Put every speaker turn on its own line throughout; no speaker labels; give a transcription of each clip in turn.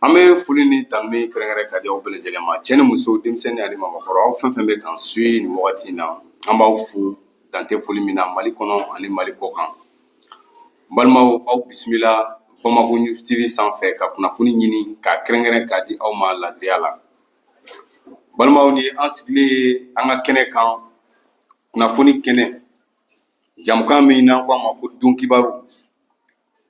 An bɛ foli ni tanuni kɛrɛnkɛrɛn ka di aw bɛɛ lajɛlen ma, cɛ ni muso, denmisɛnnin ani maakɔrɔ, aw fɛn fɛn bɛ k'an suit nin wagati in na, an b'aw fo dan tɛ foli min na, Mali kɔnɔ ani Mali kɔ kan. Balimaw, aw bisimila Bamako News TV sanfɛ ka kunnafoni ɲini k'a kɛrɛnkɛrɛn k'a di aw ma laadiriya la. Balimaw, ni an sigilen ye an ka kɛnɛ kan, kunnafoni kɛnɛ, jamukan min n'an ko a ma ko Don Kibaru.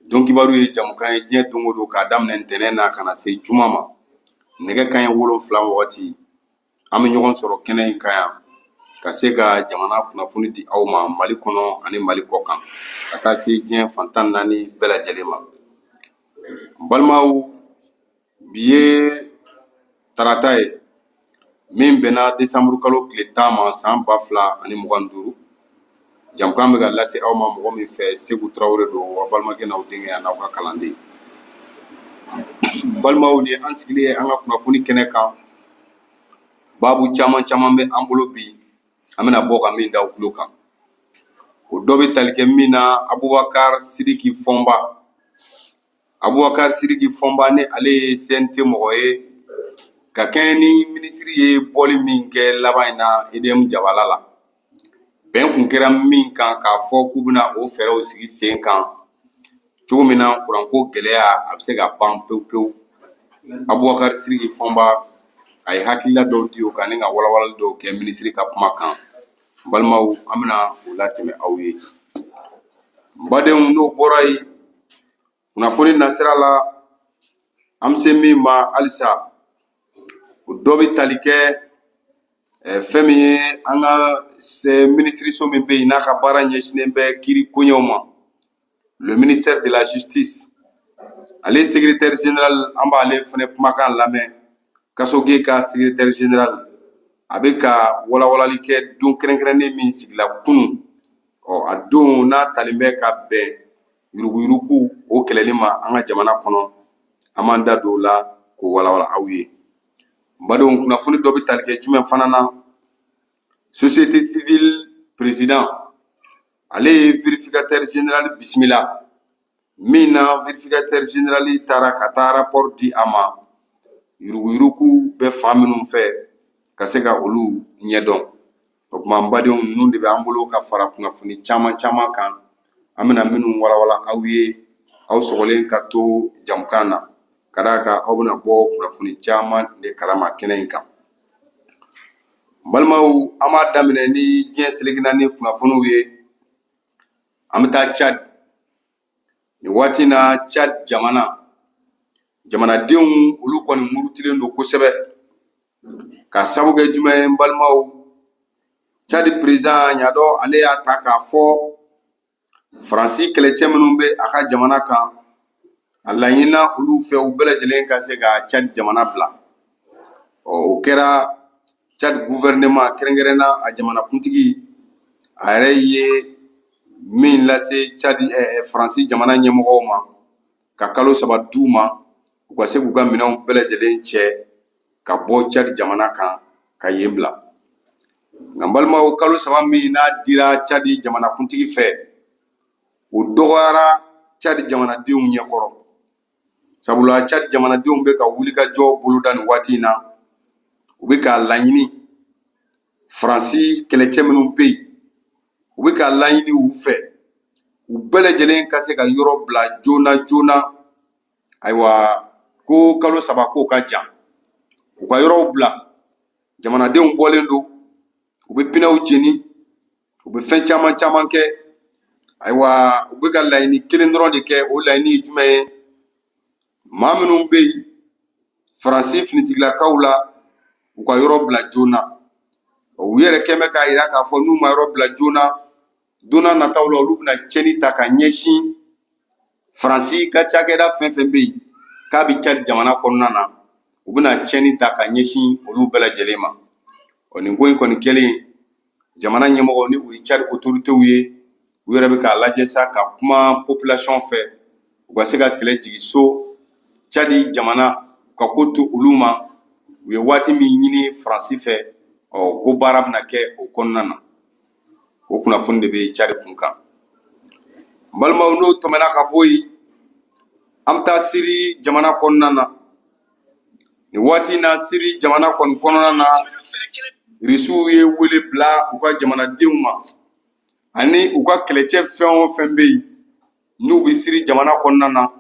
Don Kibaru ye jamukan ye diɲɛ don o don, k'a daminɛ ntɛnɛn na ka na se juma ma, nɛgɛ kanɲɛ 7 wagati, an bɛ ɲɔgɔn sɔrɔ kɛnɛ in kan yan ka se ka jamana kunnafoni di aw ma, Mali kɔnɔ ani Mali kɔ kan, ka taa se diɲɛ fan 14 bɛɛ lajɛlen ma. Balimaw, bi ye tarata ye min bɛnna desanburu kalo tile 10 ma, san 2025. Jamukan bɛ ka lase aw ma mɔgɔ min fɛ, Segu Tarawele don, wa balimakɛ n'aw denkɛ n'aw ka kalanden. Balimaw, ni an sigilen ye an ka kunnafoni kɛnɛ kan, baabu caman caman bɛ an bolo bi, an bɛna bɔ ka min da aw tulo kan, o dɔ bɛ tali kɛ min na, Abubakar Sidiki Fɔnba. Abubakar Sidiki Fɔnba ni ale ye CNT mɔgɔ ye, ka kɛɲɛ ni minisiri ye bɔli min kɛ laban in na EDM jabala la, bɛn kun kɛra min kan k'a fɔ k'u bɛna o fɛɛrɛw sigi sen kan cogo min na kuranko gɛlɛya a bɛ se ka ban pewu pewu. Abubakar Sidiki Fɔnba, a ye hakilila dɔw di o kan ni ka walawalali dɔw kɛ minisiri ka kuma kan. Balimaw, an bɛna o latɛmɛ aw ye. Badenw, n'o bɔra yen, kunnafoni nasira la, an bɛ se min ma halisa, o dɔ bɛ tali kɛ fɛn min ye an ka minisiriso min bɛ yen n'a ka baara ɲɛsinnen bɛ kiiri koɲɛw ma, le ministère de la Justice, ale secrétaire général, an b'ale fɛnɛ kumakan lamɛn. Kasoge ka secrétaire général, a bɛ ka walawalali kɛ don kɛrɛnkɛrɛnnen min sigila kunun, ɔ a don n'a talen bɛ ka bɛn yuruguyurugu o kɛlɛli ma an ka jamana kɔnɔ. An b'an da don o la k'o walawala aw ye. Badenw, kunnafoni dɔ bɛ tali kɛ jumɛn fana na? Société civile président, ale ye vérificateur général bisimila min na, vérificateur général taara ka taa rapport di a ma, yuruguyurugu bɛ fan minnu fɛ, ka se ka olu ɲɛdɔn. O tuma, n badenw, ninnu de bɛ an bolo ka fara kunnafoni caman caman kan, an bɛna minnu walawala aw ye. Aw sɔgɔlen ka to jamukan na, ka d'a kan aw bɛna bɔ kunnafoni caman de kalama kɛnɛ in kan. Balimaw, an b'a daminɛ ni diɲɛ seleke naani kunnafoniw ye. An bɛ taa Tchad nin waati in na. Tchad jamana jamanadenw, olu kɔni murutilen don kosɛbɛ. Ka sabu kɛ jumɛn ye? N balimaw, Tchad président ɲadɔ, ale y'a ta k'a fɔ Faransi kɛlɛcɛ minnu bɛ a ka jamana kan, a laɲinina olu fɛ u bɛɛ lajɛlen ka se ka Tchad jamana bila. Ɔ o kɛra Tchad gouvernement, kɛrɛnkɛrɛnna a jamanakuntigi, a yɛrɛ ye min lase Tchad Faransi jamana ɲɛmɔgɔw ma, ka kalo 3 d'u ma, u ka se k'u ka minɛnw bɛɛ lajɛlen cɛ ka bɔ Tchad jamana kan ka yen bila. Nka n balimaw, kalo 3 min n'a dira Tchad jamanakuntigi fɛ, o dɔgɔyara Tchad jamanadenw ɲɛkɔrɔ, sabula Tchad jamanadenw bɛ ka wulikajɔ boloda nin waati in na. U bɛ k'a laɲini, Faransi kɛlɛcɛ minnu bɛ yen, u bɛ k'a laɲini u fɛ u bɛɛ lajɛlen ka se ka yɔrɔ bila joona joona. Ayiwa, ko kalo 3 k'o ka jan, u ka yɔrɔw bila. Jamanadenw bɔlen don, u bɛ pinɛw jeni, u bɛ fɛn caman caman kɛ. Ayiwa, u bɛ ka laɲini kelen dɔrɔn de kɛ. O laɲini ye jumɛn ye? Maa minnu bɛ yen Faransi finitigilakaw la, u ka yɔrɔ bila joona. U yɛrɛ kɛn bɛ k'a jira k'a fɔ n'u ma yɔrɔ bila joona, don n'a nataw la, olu bɛna tiɲɛni ta ka ɲɛsin Faransi ka cakɛda fɛn fɛn bɛ yen k'a bɛ Tchad jamana kɔnɔna na, u bɛna tiɲɛni ta ka ɲɛsin olu bɛɛ lajɛlen ma. Ɔ nin ko in kɔni kɛlen, jamana ɲɛmɔgɔ ni o ye Tchad autorités ye, u yɛrɛ bɛ k'a lajɛ sa ka kuma population fɛ, u ka se ka kɛlɛ jigin so, Tchad jamana ka ko to olu ma. U ye waati min ɲini Faransi fɛ, ɔ ko baara bɛna kɛ o kɔnɔna na. O kunnafoni de bɛ Tchad kun kan. Balimaw, n'o tɛmɛna ka bɔ yen, an bɛ taa Siri jamana kɔnɔna na. Nin waati in na, Siri jamana kɔni kɔnɔna na, Irisiw ye wele bila u ka jamanadenw ma ani u ka kɛlɛcɛ fɛn o fɛn bɛ yen n'u bɛ Siri jamana kɔnɔna na,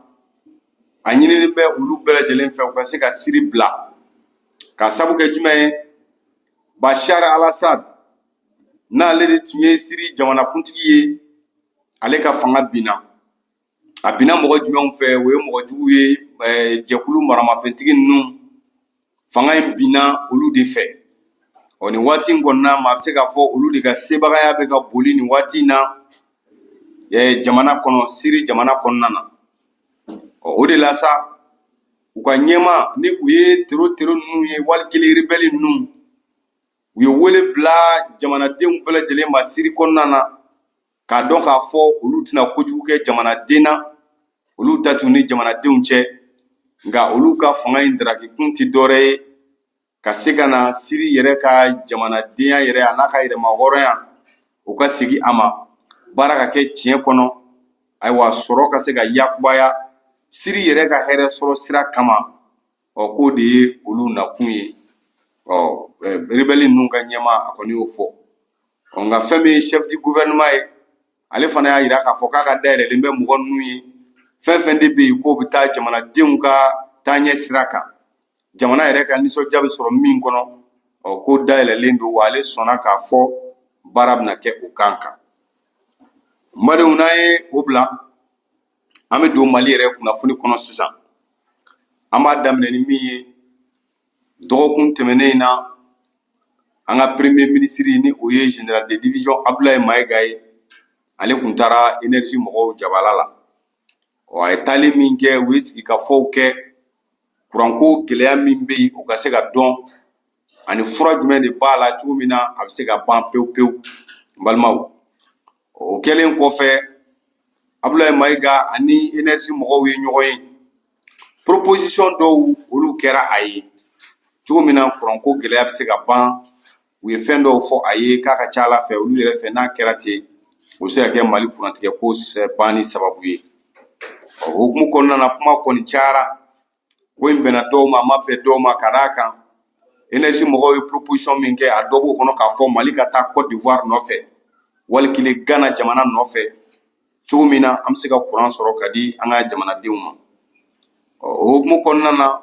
a ɲininen bɛ olu bɛɛ lajɛlen fɛ u ka se ka Siri bila. Ka sabu kɛ jumɛn ye? Bashar al-Assad, n'ale de tun ye Siri jamanakuntigi ye, ale ka fanga binna. A binna mɔgɔ jumɛnw fɛ? O ye mɔgɔ jugu ye, jɛkulu maramafɛntigi ninnu. Fanga in binna olu de fɛ. Ɔ, nin waati in kɔnɔna, maa bɛ se k'a fɔ olu de ka sebagaya bɛ ka boli nin waati in na jamana kɔnɔ, Siri jamana kɔnɔna na. Ɔ, o de la sa, u ka ɲɛmaa ni u ye tero tero ninnu ye, wali kelen rebelle ninnu, u ye wele bila jamanadenw bɛɛ lajɛlen ma Siri kɔnɔna na, k'a dɔn k'a fɔ olu tɛna kojugu kɛ jamanaden na, olu ta t'u ni jamanadenw cɛ, nka olu ka fanga in darakikun tɛ dɔwɛrɛ ye ka se ka na Siri yɛrɛ ka jamanadenya yɛrɛ a n'a ka yɛrɛmahɔrɔnya, o ka segin a ma, baara ka kɛ tiɲɛ kɔnɔ, ayiwa, sɔrɔ ka se ka yakubaya Siri yɛrɛ ka hɛrɛ sɔrɔ sira kama. Ɔ, k'o de ye olu nakun ye. Ɔ, rebelle ninnu ka ɲɛmaa, a kɔni y'o fɔ. Ɔ, nka fɛn min ye chef du gouvernement ye, ale fana y'a yira k'a fɔ k'a ka dayɛlɛlen bɛ mɔgɔ ninnu ye, fɛn fɛn de bɛ yen k'o bɛ taa jamanadenw ka taaɲɛ sira kan, jamana yɛrɛ ka nisɔndiya bɛ sɔrɔ min kɔnɔ. Ɔ, ko dayɛlɛlen don, wa ale sɔnna k'a fɔ baara bɛna kɛ o kan kan. N badenw, n'an ye o bila, an bɛ don Mali yɛrɛ kunnafoni kɔnɔ sisan. An b'a daminɛ ni min ye, dɔgɔkun tɛmɛnen in na, an ka premier ministre, ni o ye général de division Abdoulaye Maïga ye, ale kun taara énergie mɔgɔw jabala la. Ɔ, a ye taali min kɛ, u ye sigikafɔw kɛ kuranko gɛlɛya min bɛ yen, o ka se ka dɔn ani fura jumɛn de b'a la, cogo min na a bɛ se ka ban pewu pewu. N balimaw, o kɛlen kɔfɛ, Abdoulaye Maïga ani énergie mɔgɔw ye ɲɔgɔn ye. Proposition dɔw olu kɛra a ye, cogo min na kuranko gɛlɛya bɛ se ka ban. U ye fɛn dɔw fɔ a ye k'a ka ca ala fɛ, olu yɛrɛ fɛ, n'a kɛra ten, o bɛ se ka kɛ Mali kurantigɛ ko banni sababu ye. O hukumu kɔnɔna na, kuma kɔni cayara, ko in bɛnna dɔw ma, a ma bɛn dɔw ma, ka d'a kan énergie mɔgɔw ye proposition min kɛ, a dɔ b'o kɔnɔ k'a fɔ Mali ka taa Côte d'Ivoire nɔfɛ, wali kelen Ghana jamana nɔfɛ, cogo min na an bɛ se ka kuran sɔrɔ ka di an ka jamanadenw ma. O hukumu kɔnɔna na,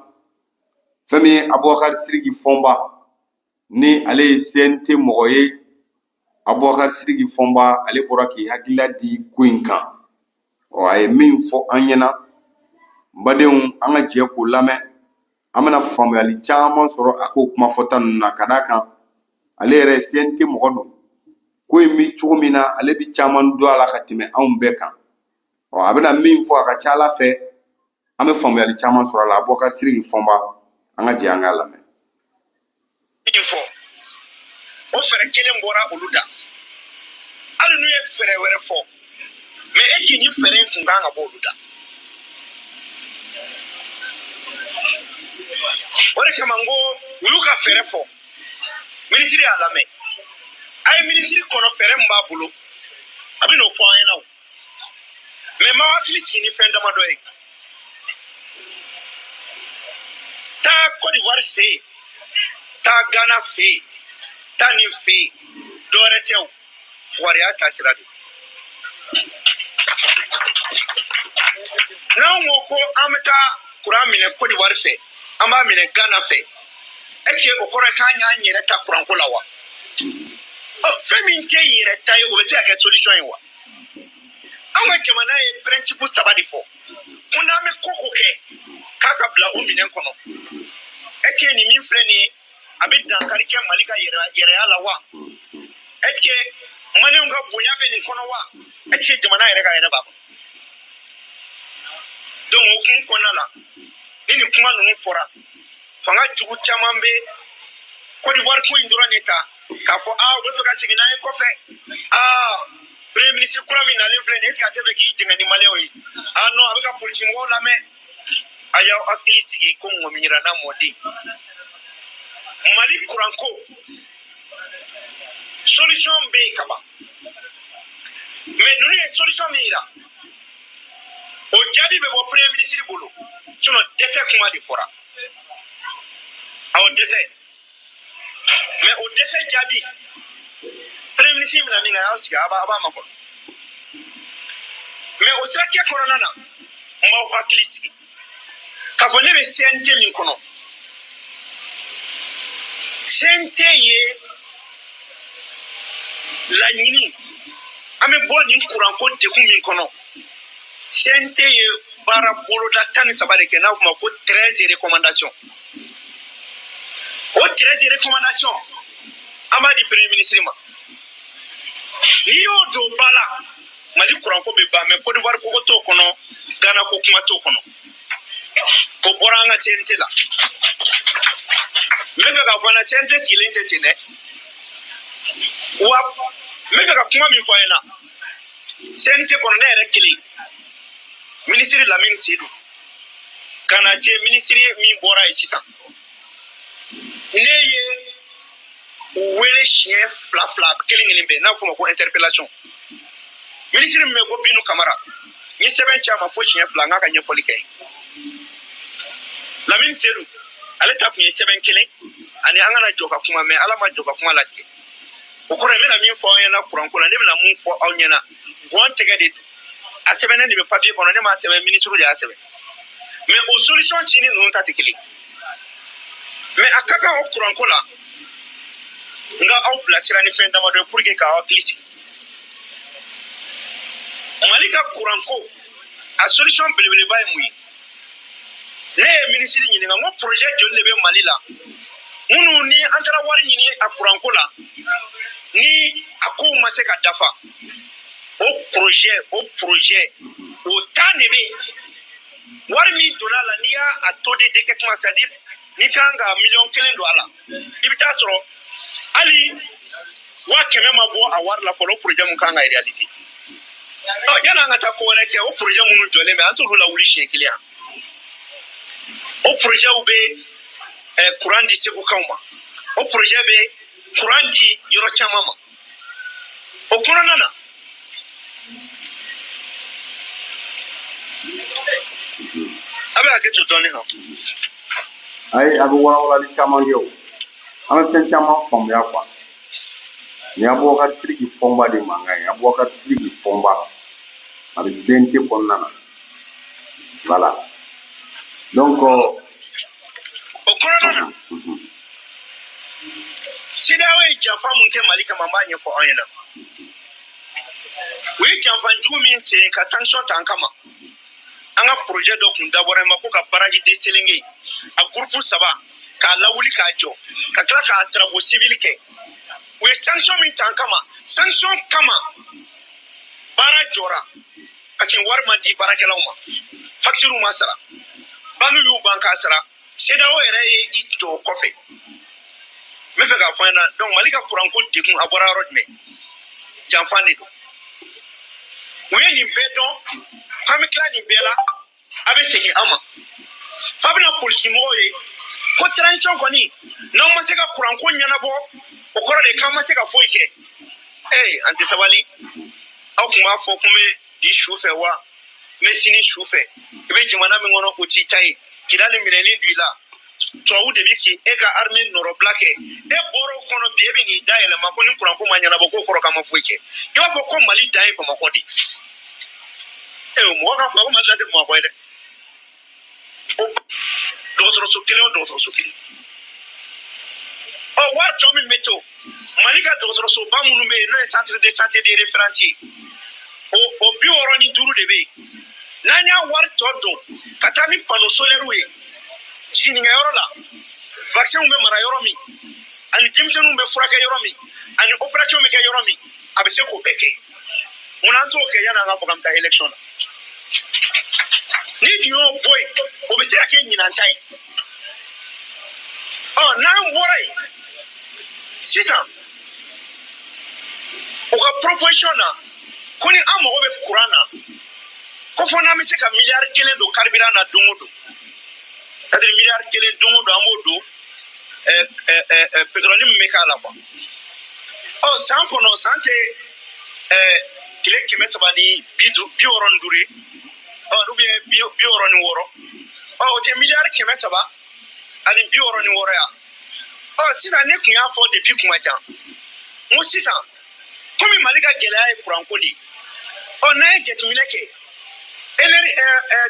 fɛn min ye Abubakar Sidiki Fɔnba, ni ale ye CNT mɔgɔ ye, Abubakar Sidiki Fɔnba, ale bɔra k'i hakilila di ko in kan. Ɔ, a ye min fɔ an ɲɛna, n badenw, an ka jɛ k'o lamɛn. An bɛna faamuyali caman sɔrɔ a ko kuma fɔta ninnu na, ka d'a kan ale yɛrɛ CNT mɔgɔ don. Ko in bɛ cogo min na, ale bɛ caman dɔn a la ka tɛmɛ anw bɛɛ kan. Ɔ, a bɛna min fɔ, a ka ca ala fɛ, an bɛ faamuyali caman sɔrɔ a la. Abubakar Sidiki Fɔnba, an ka jɛ an k'a lamɛn.
Min fɔ, o fɛɛrɛ kelen bɔra olu da, hali n'u ye fɛɛrɛ wɛrɛ fɔ, mais est ce que nin fɛɛrɛ in kun kan ka bɔ olu da? O de kama n ko u y'u ka fɛɛrɛ fɔ, minisiri y'a lamɛn. A ye minisiri kɔnɔ, fɛɛrɛ min b'a bolo, a bɛ n'o fɔ an ɲɛna. O mais n m'aw hakili sigi ni fɛn damadɔ ye. Taa Côte d'Ivoire fɛ yen, taa Ghana fɛ yen, taa nin fɛ yen, dɔwɛrɛ tɛ o, fugariya taasira de. N'anw ko ko an bɛ taa kuran minɛ Côte d'Ivoire fɛ, an b'a minɛ Ghana fɛ, est ce que o kɔrɔ ye k'an y'an yɛrɛ ta kuranko la wa? Ɔ, fɛn min tɛ yɛrɛ ta ye, o bɛ se ka kɛ solution ye wa? An ka jamana ye principe saba de fɔ ko n'an bɛ ko ko kɛ, k'a ka bila o minɛn kɔnɔ. Est ce que nin min filɛ nin ye, a bɛ dankari kɛ Mali ka yɛrɛya la wa? Est ce que Maliyɛnw ka bonya bɛ nin kɔnɔ wa? Est ce que jamana yɛrɛ ka yɛrɛ b'a kɔnɔ? Donc o hukumu kɔnɔna la, ni nin kuma ninnu fɔra, fanga jugu caman bɛ Côte d'Ivoire ko in dɔrɔn de ta k'a fɔ aa, u bɛ fɛ ka segin n'an ye kɔfɛ, aa, premier ministre kura min nalen filɛ nin ye, est ce que a tɛ fɛ k'i dɛmɛ ni Maliyɛnw ye? Ah non, a bɛ ka politique mɔgɔw lamɛn. A y'aw hakili sigi ko ŋɔmiyiranna mɔden. Mali kuranko solution bɛ yen kaban, mais ninnu ye solution min yira, o jaabi bɛ bɔ premier ministre bolo, sinon dɛsɛ kuma de fɔra. Awɔ, dɛsɛ. Mais o dɛsɛ jaabi, premier ministre bɛna min kɛ, a y'aw sigi, a b'a makɔnɔ. Mais o siratigɛ kɔnɔna na, n b'aw hakili sigi k'a fɔ ne bɛ CNT min kɔnɔ, CNT ye laɲini, an bɛ bɔ nin kuranko degun min kɔnɔ, CNT ye baara boloda 13 de kɛ, n'a fɔ ma ko 13 recommandations. O 13 recommandations, an b'a di premier ministre ma. N'i y'o don ba la, Mali kuranko bɛ ban. Mais Côte d'Ivoire ko t'o kɔnɔ, Ghana ko kuma t'o kɔnɔ. O bɔra an ka CNT la. N bɛ fɛ k'a fɔ an ɲɛna, CNT sigilen tɛ ten dɛ. Wa n bɛ fɛ ka kuma min fɔ a ɲɛna, CNT kɔnɔ, ne yɛrɛ kelen, minisiri Lamini Seydou, ka na se minisiri min bɔra yen sisan, ne ye u wele siɲɛ fila fila kelen kelen bɛɛ, n'a fɔ o ma ko interpellation. Minisiri min bɛ ko Binu Kamara, n ye sɛbɛn ci a ma fo siɲɛ 2, n k'a ka ɲɛfɔli kɛ. Lamini Seydou, ale ta tun ye sɛbɛn kelen ani an kana jɔ ka kuma, mais Ala ma jɔ ka kuma latigɛ. O kɔrɔ ye, n bɛna min fɔ aw ɲɛna kuranko la, ne bɛna mun fɔ aw ɲɛna, gɔn tɛgɛ de don, a sɛbɛnnen de bɛ papiye kɔnɔ, ne m'a sɛbɛn, minisiri de y'a sɛbɛn. Mais o solution ci ni ninnu ta tɛ kelen. Mais a ka kan o kuranko la, n ka aw bilasira ni fɛn damadɔ ye pour que k'aw hakili sigi. Mali ka kuranko a solution belebeleba ye mun ye? Ne ye minisiri ɲininka, n ko projet joli de bɛ Mali la minnu ni an taara wari ɲini a kuranko la, ni a kow ma se ka dafa? O projet o 10 de bɛ yen. Wari min donna a la, n'i y'a taux de décaissement, c'est à dire n'i kan ka miliyɔn 1 don a la, i bɛ taa sɔrɔ hali 100 000 ma bɔ a wari la fɔlɔ, o projet mun kan ka réaliser. Ɔ, yanni an ka taa ko wɛrɛ kɛ, o projet minnu jɔlen bɛ, an t'olu lawuli siɲɛ kelen yan? O projet bɛ courant di Segukaw ma, o projet bɛ courant di yɔrɔ caman ma. O kɔnɔna na, a bɛ hakɛ to dɔɔnin kan.
Ayi, a bɛ walawalali caman kɛ, o an bɛ fɛn caman faamuya quoi. Nin ye Abubakari Sidiki Fɔnba de mankan ye. Abubakari Sidiki Fɔnba, a bɛ CNT kɔnɔna na. Voilà, donc
O kɔnɔna na, CEDEAO ye janfa mun kɛ Mali kama, n b'a ɲɛfɔ aw ɲɛna. U ye janfa jugu min sen ka sanction ta an kama, an ka projet dɔ kun dabɔra ma ko ka barrage de Sélingué a groupe 3 k'a lawuli k'a jɔ, ka tila k'a travaux civil kɛ. U ye sanction min ta an kama, sanction kama baara jɔra, parce que wari ma di baarakɛlaw ma, facture ma sara, banque y'u ban k'a sara. CEDEAO yɛrɛ ye i jɔ o kɔfɛ. N bɛ fɛ k'a fɔ an ɲɛna, donc Mali ka kuranko degun, a bɔra yɔrɔ jumɛn? Janfa de don. U ye nin bɛɛ dɔn k'an bɛ tila nin bɛɛ la, a bɛ segin an ma f'a bɛna polisi mɔgɔw ye ko transition kɔni, n'aw ma se ka kuranko ɲɛnabɔ, o kɔrɔ de k'an ma se ka foyi kɛ. Ee, an tɛ sabali. Aw tun b'a fɔ ko n bɛ bi su fɛ wa n bɛ sini su fɛ. I bɛ jamana min kɔnɔ, o t'i ta ye. Kidali minɛni don i la, tubabu de bɛ k'i e ka armée nɔrɔbila kɛ. E bɔra o kɔnɔ bi, e bɛ n'i da yɛlɛma ko ni kuranko ma ɲɛnabɔ, k'o kɔrɔ k'an ma foyi kɛ. I b'a fɔ ko Mali dan ye Bamakɔ de ye. Ee, mɔgɔ ka kuma ko Mali dan tɛ Bamakɔ ye dɛ. O dɔgɔtɔrɔso kelen, o dɔgɔtɔrɔso kelen, ɔ, wari tɔ min bɛ to, Mali ka dɔgɔtɔrɔsoba minnu bɛ yen, n'o ye centre de santé de référence ye, o 65 de bɛ yen. N'an y'a wari tɔ don ka taa ni panneau solaire ye jiginnikɛyɔrɔ la, vaccin bɛ mara yɔrɔ min, ani denmisɛnninw bɛ furakɛ yɔrɔ min, ani opération bɛ kɛ yɔrɔ min, a bɛ se k'o bɛɛ kɛ. Munna an t'o kɛ yanni an ka fɔ k'an bɛ taa élection na? Ni tun y'o bɔ yen, o bɛ se ka kɛ ɲinan ta ye. Ɔ, n'an bɔra yen sisan, u ka proposition na ko ni an mago bɛ courant na, ko fo n'an bɛ se ka miliyari 1 don carburant na don o don, c'est à dire miliyari 1 don o don, an b'o don pétrole min bɛ k'a la quoi. Ɔ, san kɔnɔ, san tɛ tile 365 ye, ɔ, ou bien 66, ɔ, o tɛ miliyari 366 ya. Ɔ, sisan ne tun y'a fɔ depuis kuma jan, n ko sisan komi Mali ka gɛlɛya ye kuranko de ye, ɔ, n'an ye jateminɛ kɛ,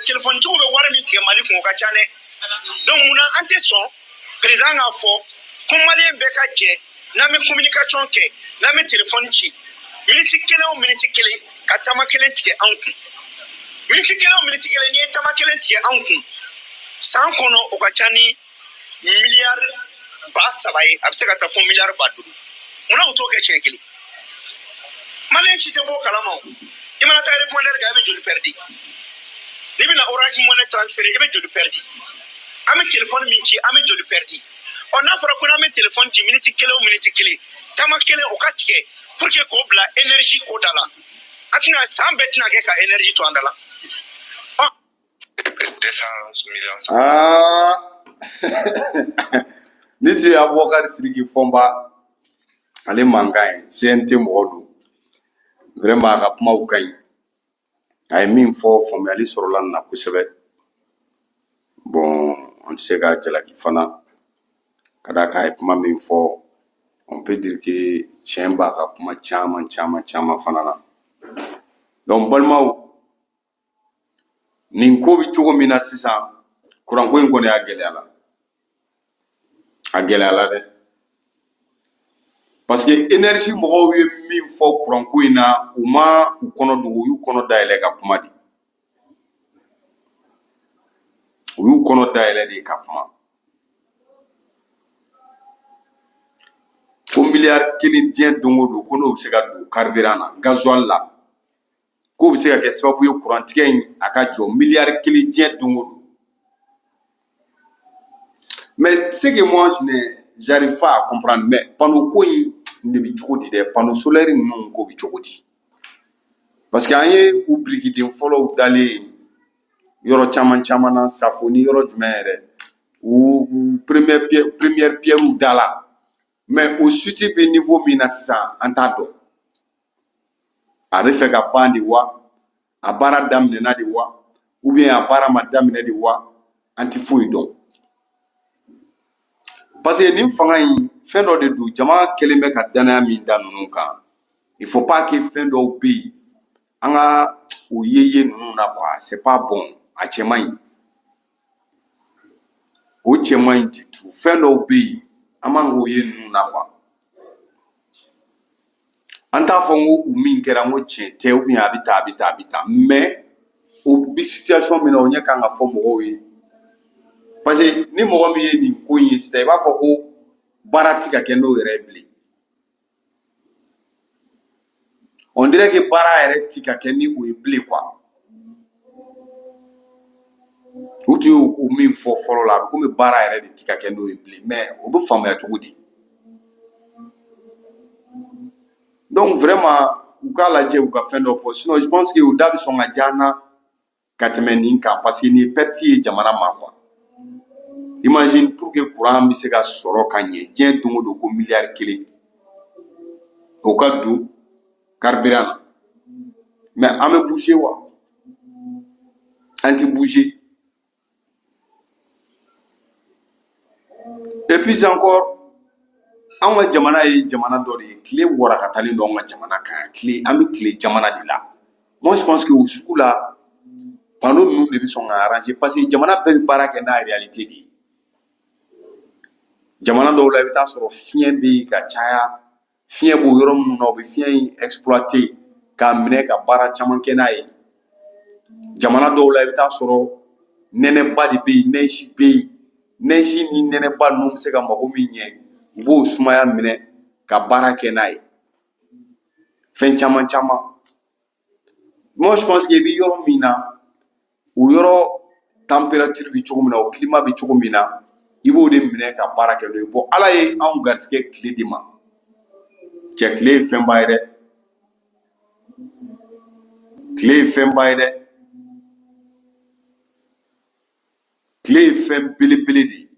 telefonitigiw bɛ wari min tigɛ Mali kun, o ka ca dɛ. Donc munna an tɛ sɔn président k'a fɔ ko maliyɛn bɛɛ ka jɛ, n'an bɛ communication kɛ, n'an bɛ telefɔni ci, miniti kelen o miniti kelen ka tama kelen tigɛ anw kun? Miniti kelen o miniti kelen, n'i ye tama kelen tigɛ anw kun san kɔnɔ, o ka ca ni miliyari 3000 ye, a bɛ se ka taa fo miliyari 5000. Munna u t'o kɛ siɲɛ kelen? Maliyɛn si tɛ bɔ o kalama. O i mana taa répondeur kan, i bɛ joli pɛridi? N'i bɛna Orange Money transférer, i bɛ joli pɛridi? An bɛ telefɔni min ci, an bɛ joli pɛridi? Ɔ, n'a fɔra ko n'an bɛ telefɔni ci miniti kelen o miniti kelen, tama kelen o ka tigɛ pour que k'o bila énergie ko da la, an tɛna san bɛɛ tɛna kɛ ka énergie to an da la. Ɔ
200 millions.
Aa, ni tun ye Abubakari Sidiki Fɔnba ale mankan ye, CNT mɔgɔ don. Vraiment, a ka kumaw ka ɲi. A ye min fɔ, faamuyali sɔrɔla nin na kosɛbɛ. Bon, an tɛ se ka jalaki fana ka d'a kan a ye kuma min fɔ, on peut dire que tiɲɛ b'a ka kuma caman caman caman fana na. Donc balimaw, nin ko bɛ cogo min na sisan, kuranko in kɔni, a gɛlɛyala, a gɛlɛyala dɛ, parce que énergie mɔgɔw ye min fɔ kuranko in na, u ma u kɔnɔ dogo, u y'u kɔnɔ dayɛlɛ ka kuma de, u y'u kɔnɔ dayɛlɛ de ka kuma ko miliyari 1 diɲɛ don o don, ko n'o bɛ se ka don carburant na, gasoil la, k'o bɛ se ka kɛ sababu ye kurantigɛ in a ka jɔ, miliyari 1 diɲɛ don o don. Mais ce que moi je n'ai j'arrive pas à comprendre, mais panneau ko in de bɛ cogo di dɛ? Panneau solaire ninnu ko bɛ cogo di? Parce que an ye u birikiden fɔlɔw dalen yɔrɔ caman caman na, Safo ni yɔrɔ jumɛn yɛrɛ, u première pierre da la, mais o suite bɛ niveau min na sisan, an t'a dɔn. A bɛ fɛ ka ban de wa? A baara daminɛna de wa? Ou bien a baara ma daminɛ de wa? An ti foyi dɔn, parce que nin fanga in, fɛn dɔ de don, jama kɛlen bɛ ka danaya min da ninnu kan, il faut pas que fɛn dɔw bɛ yen, an ka o ye ye ninnu na quoi. C'est pas bon, a cɛ man ɲi, o cɛ man ɲi du tout. Fɛn dɔw bɛ yen, an man k'o ye ninnu na quoi. An t'a fɔ n ko u min kɛra, n ko tiɲɛ tɛ, ou bien a bɛ tan, a bɛ tan, a bɛ tan, mais o bi situation min na, o ɲɛ kan ka fɔ mɔgɔw ye, parce que ni mɔgɔ min ye nin ko in ye sisan, i b'a fɔ ko baara ti ka kɛ n'o yɛrɛ ye bilen. On dirait que baara yɛrɛ ti ka kɛ ni o ye bilen quoi. U tun y'o o min fɔ fɔlɔ la, a bɛ komi baara yɛrɛ de ti ka kɛ n'o ye bilen, mais o bɛ faamuya cogo di? Donc vraiment, u k'a lajɛ, u ka fɛn dɔ fɔ, sinon je pense que u da bɛ sɔn ka diya an na ka tɛmɛ nin kan, parce que nin ye perte ye jamana ma quoi. Imagine, pour que courant bɛ se ka sɔrɔ ka ɲɛ diɲɛ don o don, ko miliyari 1 o ka don carburant na, mais an bɛ bouger wa? An ti bouger. Et puis encore, anw ka jamana ye jamana dɔ de ye, tile warakatalen don anw ka jamana kan yan, tile, an bɛ tile jamana de la. Moi je pense que o sugu la, panneau ninnu de bɛ sɔn ka arranger, parce que jamana bɛɛ bɛ baara kɛ n'a réalité de ye. Jamana dɔw la, i bɛ taa sɔrɔ fiɲɛ bɛ yen ka caya, fiɲɛ b'o yɔrɔ minnu na, u bɛ fiɲɛ in exploiter k'a minɛ ka baara caman kɛ n'a ye. Jamana dɔw la, i bɛ taa sɔrɔ nɛnɛba de bɛ yen, neige bɛ yen, neige ni nɛnɛba ninnu bɛ se ka mago min ɲɛ, u b'o sumaya minɛ ka baara kɛ n'a ye, fɛn caman caman. Moi je pense que i bɛ yɔrɔ min na, o yɔrɔ température bɛ cogo min na, o climat bɛ cogo min na, i b'o de minɛ ka baara kɛ n'o ye. Bon, Ala ye anw garisɛgɛ tile de ma. Cɛ, tile ye fɛnba ye dɛ, tile ye fɛnba ye dɛ, tile ye fɛn belebele de ye.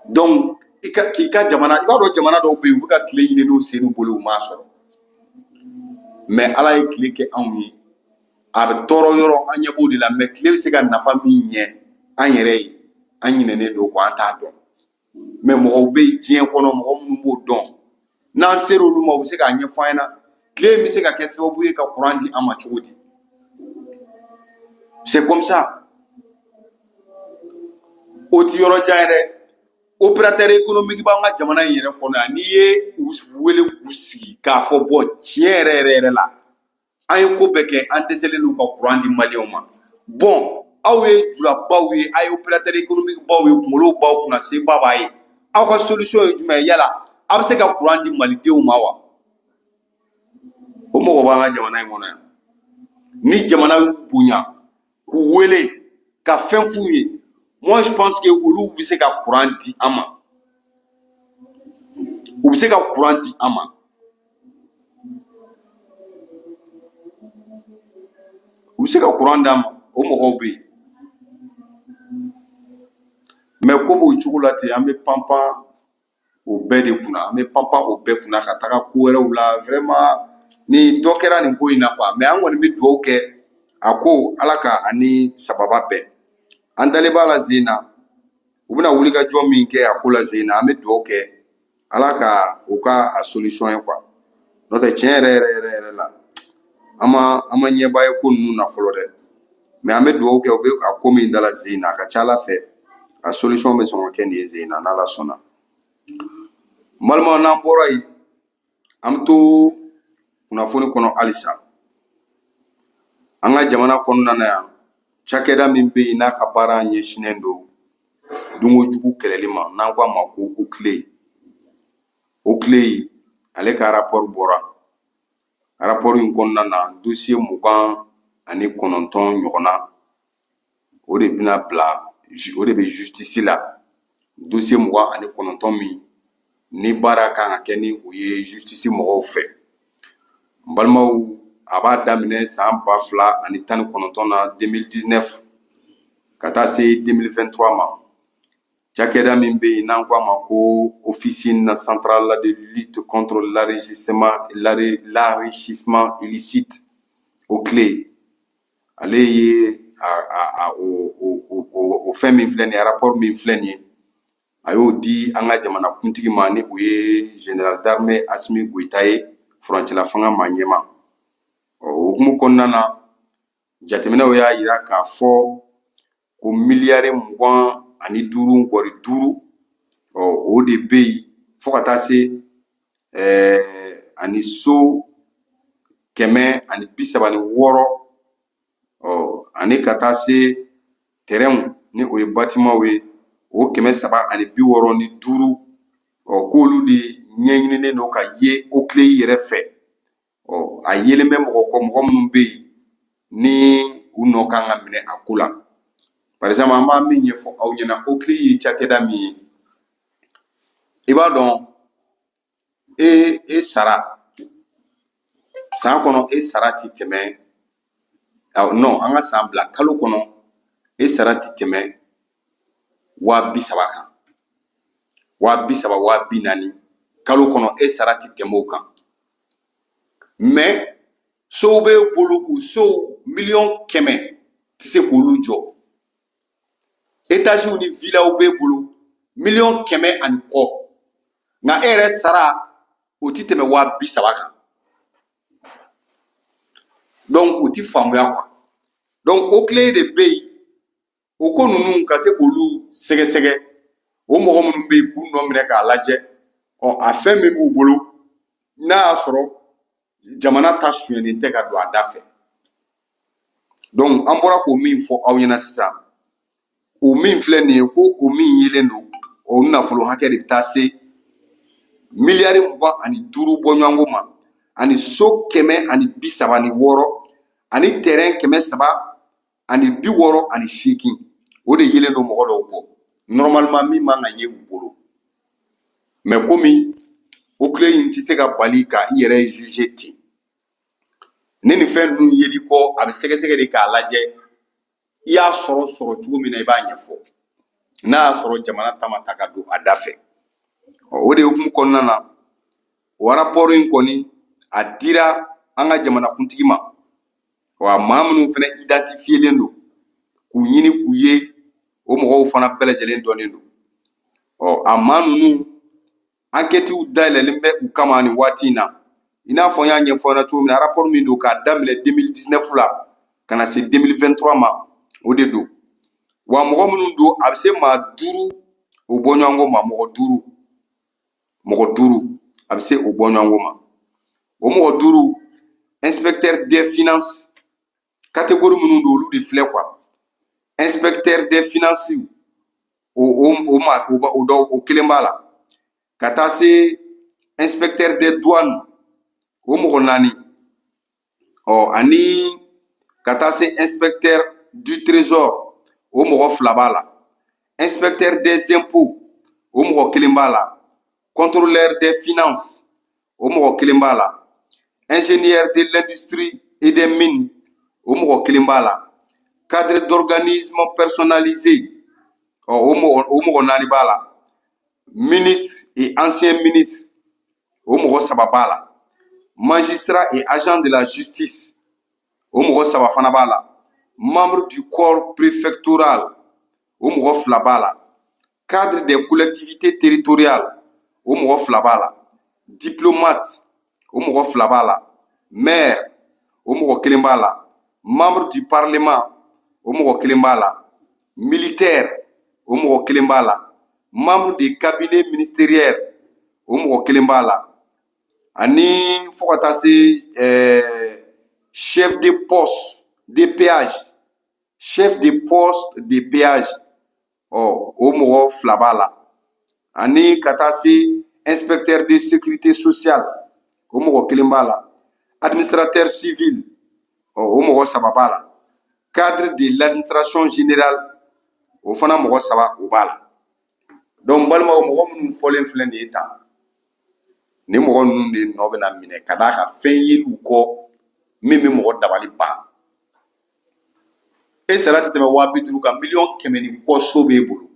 Donc i ka k'i ka jamana, i b'a dɔn jamana dɔw bɛ yen, u bɛ ka tile ɲini n'u sen n'u bolo, u m'a sɔrɔ, mais Ala ye tile kɛ anw ye. A bɛ tɔɔrɔ yɔrɔ, an ɲɛ b'o de la, mais tile bɛ se ka nafa min ɲɛ an yɛrɛ ye, an ɲinɛnen don kɔ, an t'a dɔn. Mais mɔgɔw bɛ yen diɲɛ kɔnɔ, mɔgɔ minnu b'o dɔn, n'an sera olu ma, u bɛ se k'a ɲɛfɔ an ɲɛna tile in bɛ se ka kɛ sababu ye ka kuran di an ma cogo di. C'est comme ça. O ti yɔrɔ jan ye dɛ. Opérateur économique b'an ka jamana in yɛrɛ kɔnɔ yan, n'i ye u wele k'u sigi k'a fɔ bɔn tiɲɛ yɛrɛ yɛrɛ yɛrɛ la, an ye ko bɛɛ kɛ, an dɛsɛlen don ka kuran di maliyɛnw ma. Bɔn, aw ye julabaw ye, aw ye opérateur économique baw ye, kunkolo b'aw kunna, seba b'a ye, aw ka solution ye jumɛn ye? Yala aw bɛ se ka kuran di malidenw ma wa? O mɔgɔ b'an ka jamana in kɔnɔ yan. Ni jamana y'u bonya k'u wele ka fɛn f'u ye, moi je pense que olu bɛ se ka kuran di an ma, u bɛ se ka kuran di an ma. U bɛ se ka kuran d'an ma, o mɔgɔw bɛ yen. Mais ko b'o cogo la ten, an bɛ panpan o bɛɛ de kunna, an bɛ panpan o bɛɛ kunna ka taga ko wɛrɛw la. Vraiment, ni dɔ kɛra nin ko in na quoi. Mais an kɔni bɛ dugawu kɛ a ko Ala ka ani sababa bɛn. An dalen b'a la zen na, u bɛna wuli ka jɔ min kɛ a ko la zen na, an bɛ dugawu kɛ Ala ka o ka a solution ye quoi. N'o tɛ, tiɲɛ yɛrɛ yɛrɛ yɛrɛ yɛrɛ la, an ma ɲɛba ye ko ninnu na fɔlɔ dɛ. Mais an bɛ dugawu kɛ, u bɛ a ko min da la zen na, a ka ca Ala fɛ a solution bɛ sɔn ka kɛ nin ye zen na, n'Ala sɔnna. N balimaw, n'an bɔra yen, an bɛ to kunnafoni kɔnɔ halisa. An ka jamana kɔnɔna na yan, cakɛda min bɛ yen n'a ka baara ɲɛsinnen don dunkojugu kɛlɛli ma, n'an ko a ma ko OCLEI, OCLEI ale ka rapport bɔra. Rapport in kɔnɔna na, dossier 29 ɲɔgɔnna, o de bɛna bila, o de bɛ justice la. Dossier 29 min ni baara kan ka kɛ ni o ye justice mɔgɔw fɛ. N balimaw, a b'a daminɛ san 2019 na, 2019, ka taa se 2023 ma. Cakɛda min bɛ yen n'an ko a ma ko Officine centrale de lutte contre l'enrichissement illicite, OCLEI, ale ye a a a o o o o fɛn min filɛ nin ye, rapport min filɛ nin ye, a y'o di an ka jamana kuntigi ma, ni o ye général d'armée Assimi Goïta ye, furancɛla fanga maa ɲɛma. O hukumu kɔnɔna na, jateminɛw y'a yira k'a fɔ ko miliyari 25 ngɔri 5, ɔ o de bɛ yen, fo ka taa se ani so 136, ɔ ani ka taa se terrainw, ni o ye bâtimentw ye, o 365, ɔ k'olu de ɲɛɲininen don ka ye OCLEI yɛrɛ fɛ. Ɔ a yelen bɛ mɔgɔ kɔ, mɔgɔ minnu bɛ yen ni u nɔ kan ka minɛ a ko la. Par exemple, an b'a min ɲɛfɔ aw ɲɛna, OCLEI ye cakɛda min ye, i b'a dɔn, e sara san kɔnɔ, e sara ti tɛmɛ, non, an ka san bila, kalo kɔnɔ e sara ti tɛmɛ 30 000 kan, 30 000, 40 000, kalo kɔnɔ e sara ti tɛmɛ o kan. Mais sow b'e bolo, o sow miliyɔn 100 tɛ se k'olu jɔ. Étages ni villaw b'e bolo, miliyɔn 100 ani kɔ, nka e yɛrɛ sara o ti tɛmɛ 30 000 kan. Donc o ti faamuya quoi. Donc OCLEI de bɛ yen, o ko ninnu ka se k'olu sɛgɛsɛgɛ, o mɔgɔ minnu bɛ yen k'u nɔ minɛ k'a lajɛ, ɔ a fɛn min b'u bolo, n'a y'a sɔrɔ jamana ta sonyɛnen tɛ ka don a da fɛ. Donc an bɔra k'o min fɔ aw ɲɛna sisan, o min filɛ nin ye, ko o min yelen don, o nafolo hakɛ de bɛ taa se miliyari 25 bɔɲɔgɔnko ma, ani so 136, ani terrain 368, o de yelen don mɔgɔ dɔw kɔ, normalement min man ka ye u bolo. Mais komi OCLEI in tɛ se ka bali ka i yɛrɛ juger ten, ni nin fɛn ninnu yeli kɔ, a bɛ sɛgɛsɛgɛ de k'a lajɛ i y'a sɔrɔ sɔrɔ cogo min na, i b'a ɲɛfɔ n'a y'a sɔrɔ jamana ta ma ta ka don a da fɛ. O de hukumu kɔnɔna na, o rapport in kɔni a dira an ka jamanakuntigi ma. Wa maa minnu fana identifielen don k'u ɲini k'u ye, o mɔgɔw fana bɛɛ lajɛlen dɔnnen don. Ɔ, a maa ninnu, enquêtew dayɛlɛlen bɛ u kama nin waati in na. I n'a fɔ n y'a ɲɛfɔ ɲɛna cogo min na, rapport min don k'a daminɛ 2019 la ka na se 2023 ma, o de don. Wa mɔgɔ minnu don, a bɛ se maa 5 o bɔɲɔgɔnko ma, mɔgɔ 5, mɔgɔ 5, a bɛ se o bɔɲɔgɔnko ma. O mɔgɔ 5, inspecteur des finances, catégorie minnu don, olu de filɛ quoi. Inspecteur des finances, o o o ma o o dɔ o kelen b'a la, ka taa se inspecteur des douanes, o mɔgɔ 4, ɔ, ani ka taa se inspecteur du trésor, o mɔgɔ 2 b'a la, inspecteur des impôts, o mɔgɔ kelen b'a la, contrôleur des finances, o mɔgɔ kelen b'a la, ingénieur de l'industrie et des mines, o mɔgɔ kelen b'a la, cadre d'organisme personnalisé, ɔ, o mɔgɔ 4 b'a la, ministre et ancien ministre, o mɔgɔ 3 b'a la, magistrat et agent de la justice, o mɔgɔ 3 fana b'a la, membre du corps préfectoral, o mɔgɔ 2 b'a la, cadre des collectivités territoriales, o mɔgɔ 2 b'a la, diplomate, o mɔgɔ 2 b'a la, maire, o mɔgɔ kelen b'a la, membre du parlement, o mɔgɔ kelen b'a la, militaire, o mɔgɔ kelen b'a la, membre du cabinet ministériel, o mɔgɔ kelen b'a la, ani fo ka taa se chef de poste de péage, chef de poste de péage, ɔ, o mɔgɔ 2 b'a la, ani ka taa se inspecteur de sécurité sociale, o mɔgɔ kelen b'a la, administrateur civil, ɔ, o mɔgɔ 3 b'a la, cadre de l'administration générale, o fana mɔgɔ 3, o b'a la. Donc n balimaw, mɔgɔ minnu fɔlen filɛ nin ye tan, ni mɔgɔ ninnu de nɔ bɛna minɛ ka d'a kan fɛn yeliw kɔ min bɛ mɔgɔ dabali ban. E sara tɛ tɛmɛ 50 000 kan, 100 000 ni kɔ so b'e bolo,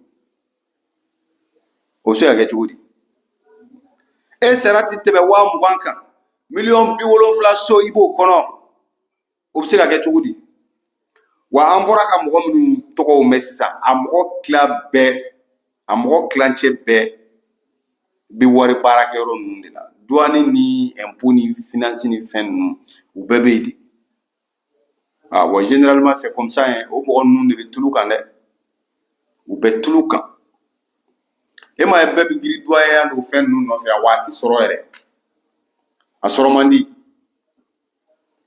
o bɛ se ka kɛ cogo di? E sara tɛ tɛmɛ 20 000 kan, 70 000 so i b'o kɔnɔ, o bɛ se ka kɛ cogo di? Wa an bɔra ka mɔgɔ minnu tɔgɔw mɛn sisan, a mɔgɔ tila bɛɛ, a mɔgɔ tilancɛ bɛɛ bɛ wari baarakɛyɔrɔ ninnu de la, douane ni impôt ni finance ni fɛn ninnu, u bɛɛ bɛ yen de. Ah bon, généralement c'est comme ça hein. O mɔgɔ ninnu de bɛ tulu kan dɛ, u bɛ tulu kan. E m'a ye, bɛɛ bɛ girin doyen don fɛn ninnu nɔfɛ, a waati sɔrɔ yɛrɛ, a sɔrɔ man di.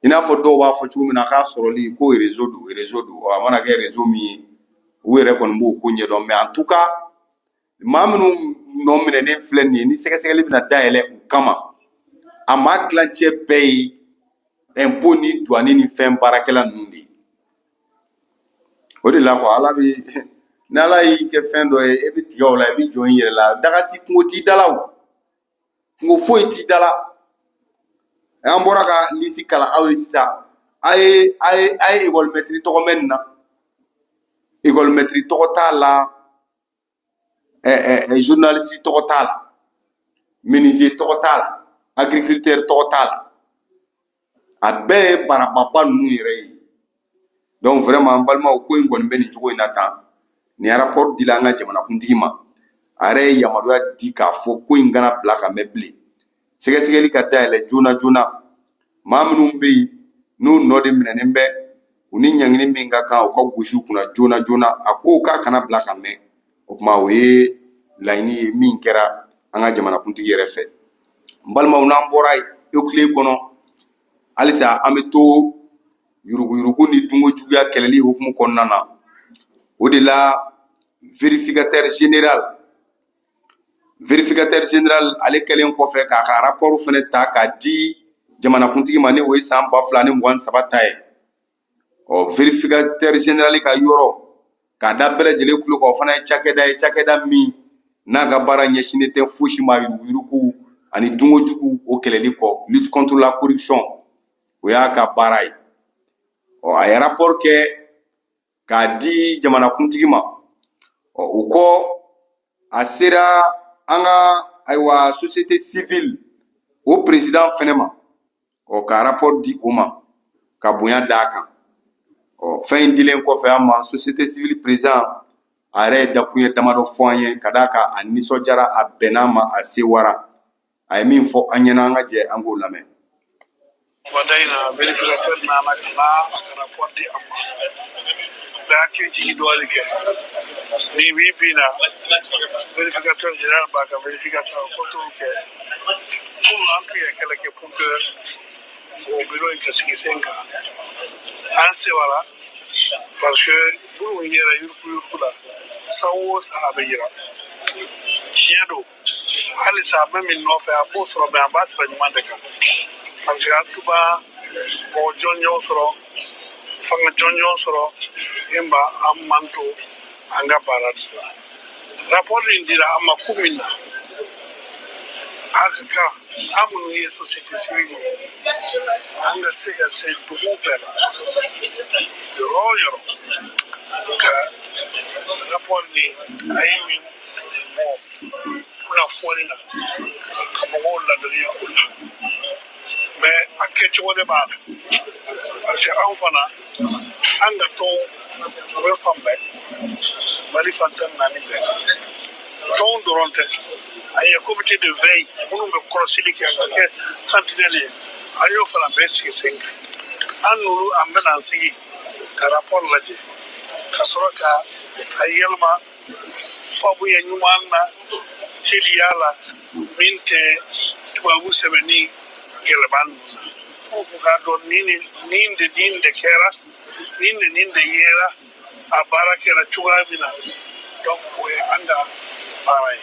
I n'a fɔ dɔw b'a fɔ cogo min na k'a sɔrɔli ko réseau don, réseau don. A mana kɛ réseau min ye, u yɛrɛ kɔni b'o ko ɲɛdɔn. Mais en tout cas, maa minnu nɔ minɛnen filɛ nin ye, ni sɛgɛsɛgɛli bɛna dayɛlɛ u kama, a maa tilancɛ bɛɛ ye impôt ni douane ni fɛn baarakɛla ninnu de ye. O de la quoi, ala bɛ ni ala y'i kɛ fɛn dɔ ye, e bɛ tigɛ o la, i bɛ jɔn i yɛrɛ la. Daga ti kungo t'i da la, o kungo foyi t'i da la. An bɔra ka liste kalan aw ye sisan. A ye école maître tɔgɔ mɛn nin na? École maître tɔgɔ t'a la, ɛ ɛ journaliste tɔgɔ t'a la, menuisier tɔgɔ t'a la, agriculteur tɔgɔ t'a la. A bɛɛ ye barababa ninnu yɛrɛ ye. Donc vraiment, n balimaw, ko in kɔni bɛ nin cogo in na tan. Nin rapport dila an ka jamanakuntigi ma, a yɛrɛ ye yamaruya di k'a fɔ ko in kana bila ka mɛn bilen, sɛgɛsɛgɛli ka dayɛlɛ joona joona. Maa minnu bɛ yen n'u nɔ de minɛnen bɛ, u ni ɲangini min ka kan, u ka gosi u kunna joona joona. A ko k'a kana bila ka mɛn. O tuma, o ye laɲini ye min kɛra an ka jamanakuntigi yɛrɛ fɛ. N balimaw, n'an bɔra OCLEI kɔnɔ, halisa an bɛ to yuruguyurugu ni dunko juguya kɛlɛli hukumu kɔnɔna na. O de la, vérificateur général, ale kɛlen kɔfɛ k'a ka rapport fɛnɛ ta k'a di jamanakuntigi ma, ni o ye san 2023 ta ye, ɔ, vérificateur général ka yɔrɔ k'a da bɛɛ lajɛlen kulo kan, o fana ye cakɛda ye, cakɛda min n'a ka baara ɲɛsinnen tɛ fosi ma yuruguyurugu ani dunkojugu o kɛlɛli kɔ, lutte contre la corruption, o y'a ka baara ye. Ɔ, a ye rapport kɛ k'a di jamanakuntigi ma. Ɔ, o kɔ, a sera an ka, ayiwa, société civile o président fɛnɛ ma, ɔ, ka rapport di o ma ka bonya d'a kan. Ɔ, fɛn in dilen kɔfɛ a ma, société civile président A yɛrɛ ye dakuruɲɛ damadɔ fɔ an ye ka d'a kan a nisɔndiyara, a bɛn'a ma, a sewara. A ye min fɔ an ɲɛna, an ka jɛ an k'o lamɛn.
Sɔgɔmada in na, vérificateur nana ka na a ka rapport di an ma. Bɛ hakili jigin dɔɔnin kɛ ni bi bi na, vérificateur général b'a ka vérification contrôle kɛ. Komi an tun ye kɛlɛ kɛ pour que o bureau in ka sigi sen kan, an sewara parce que minnu yɛrɛ yuruguyurugu la san o san, a bɛ yira. Tiɲɛ don, halisa an bɛ min nɔfɛ, an b'o sɔrɔ, mɛ an b'a sira ɲuman de kan, parce que an tun b'a mɔgɔ jɔnjɔn sɔrɔ, fanga jɔnjɔn sɔrɔ min b'a an manto an ka baara de la. Rapport in dira an ma kun min na, a ka kan an minnu ye société civile ye, an ka se ka se dugu bɛɛ la, yɔrɔ o yɔrɔ, ka rapport ni a ye min bɔ kunnafoni na, ka mɔgɔw ladɔnniya o la. Mɛ a kɛcogo de b'a la, parce que anw fana, an ka tɔn o bɛ fan bɛɛ, Mali fan 14 bɛɛ. Tɔnw dɔrɔn tɛ, a ye comité de veille minnu bɛ kɔlɔsili kɛ ka kɛ sentinelle ye, an y'o fana bɛɛ sigi sen kan. An n'olu, an bɛna an sigi ka rapport lajɛ, ka sɔrɔ ka a yɛlɛma faamuya ɲuman na teliya la, min tɛ tubabu sɛbɛnni gɛlɛman ninnu na, pour que k'a dɔn nin de nin de kɛra, nin de nin de yera, a baara kɛra cogoya min na. Donc o ye an ka baara ye,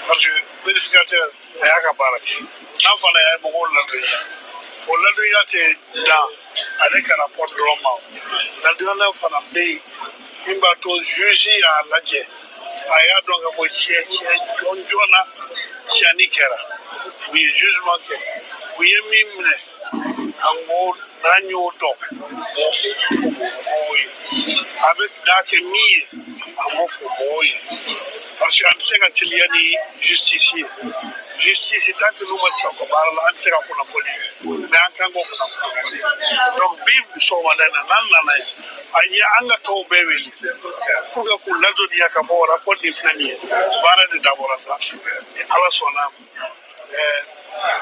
parce que vérificateur a y'a ka baara kɛ, n'an fana y'a mɔgɔw ladɔnniya. O ladɔnniya tɛ dan ale ka rapport dɔrɔn ma, ladɔnniya fana bɛ yen min b'a to juge y'a lajɛ, a y'a dɔn k'a fɔ tiɲɛ tiɲɛ jɔn joona tiɲɛni kɛra. U ye jugement kɛ, u ye min minɛ, an ko n'an y'o dɔn, o fɔ mɔgɔw ye. A bɛ da kɛ min ye, an b'o fɔ mɔgɔw ye, parce que an tɛ se ka teliya ni justice ye. Justice, tant que n'u ma tila u ka baara la, an tɛ se ka kunnafoni ye, mais an kan k'o fana kunnafoni. Donc bi sɔgɔmada in na, n'an nana ye, a ye an ka tɔnw bɛɛ wele pour que k'u ladɔnniya k'a fɔ rapport nin filɛ nin ye, baara de dabɔra sa. Ni Ala sɔnna a ma,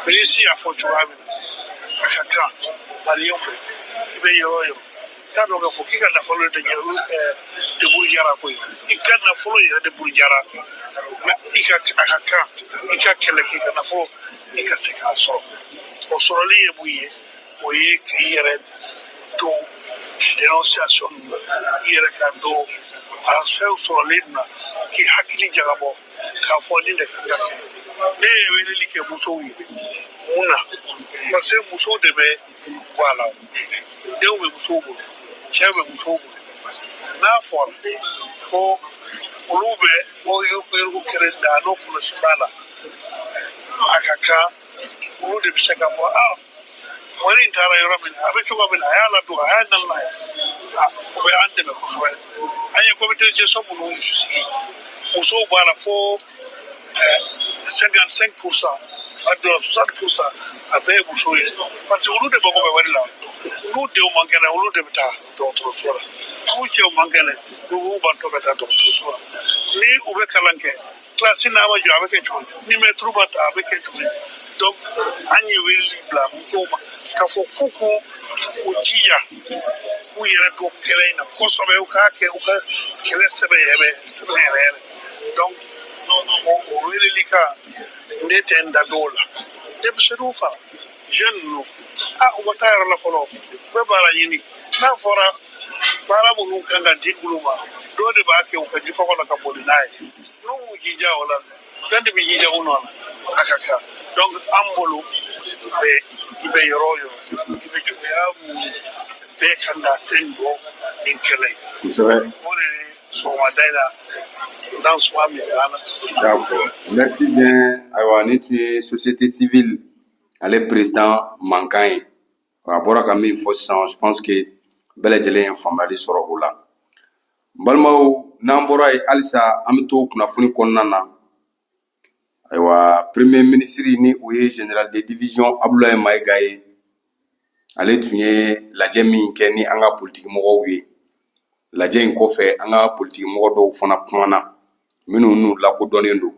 minisiri y'a fɔ cogoya min na, a ka kan maliyɛnw bɛɛ, i bɛ yɔrɔ o yɔrɔ, i k'a dɔn k'a fɔ k'i ka nafolo de ɲɛ de burujara koyi, i ka nafolo yɛrɛ de burujara. Mɛ i ka a ka kan i ka kɛlɛ k'i ka nafolo, i ka se k'a sɔrɔ. O sɔrɔli ye mun ye? O ye k'i yɛrɛ don dénonciation na, i yɛrɛ ka don a fɛn sɔrɔli na, k'i hakili jagabɔ k'a fɔ nin de kan ka kɛ. Ne ye weleli kɛ musow ye mun na? Parce que musow de bɛ bɔ a la, denw bɛ musow bolo, cɛ bɛ musow bolo. N'a fɔra ko olu bɛ o yuruguyurugu kɛlɛ da n'o kɔlɔsi b'a la, a ka kan olu de bɛ se k'a fɔ aa, wari in taara yɔrɔ min na, a bɛ cogo min na, a y'a ladon, a y'a nana n'a ye. O bɛ an dɛmɛ kosɛbɛ. An ye comité de gestion minnu sigi, musow b'a la fo 55%, a dɔrɔn 60%, a bɛɛ ye musow ye, parce que olu de mago bɛ wari la. Olu denw man kɛnɛ, olu de bɛ taa dɔgɔtɔrɔso la. N'u cɛw man kɛnɛ, olu b'u bantɔ ka taa dɔgɔtɔrɔso la. Ni u bɛ kalan kɛ, kilasi n'a ma jɔ, a bɛ kɛ cogo di? Ni mɛtiri ma ta, a bɛ kɛ cogo di? Donc an ye weleli bila musow ma k'a fɔ k'u k'u u jija k'u yɛrɛ don kɛlɛ in na kosɛbɛ, u k'a kɛ u ka kɛlɛ sɛbɛ yɛrɛ sɛbɛ yɛrɛ yɛrɛ. Donc o weleli kan, ne tɛ n da don o la. Denmisɛnninw fana, jeune ninnu, a u ma taa yɔrɔ la fɔlɔ, u bɛ baara ɲini. N'a fɔra baara minnu kan ka di olu ma, dɔw de b'a kɛ u ka jifa kɔnɔ ka boli n'a ye. N'u m'u jija o la, bɛɛ de bɛ jija u nɔ na. A ka kan donc an bolo bɛ, i bɛ yɔrɔ o yɔrɔ, i bɛ cogoya mun bɛɛ kan ka fɛn dɔn nin kɛlɛ ye. O de ye sɔgɔmada in na lancement min b'an na.
D'accord. Merci bien. Ayiwa, nin tun ye société civile ale président mankan ye. A bɔra ka min fɔ sisan, je pense que bɛɛ lajɛlen ye faamuyali sɔrɔ o la. N balimaw, n'an bɔra yen, halisa an bɛ to kunnafoni kɔnɔna na. Ayiwa, premier ministre, ni o ye général de division Abdoulaye Maïga ye, ale tun ye lajɛ min kɛ ni an ka politiki mɔgɔw ye. Lajɛ in kɔfɛ, an ka politikimɔgɔ dɔw fana kumana minnu n'u lakodɔnnen don.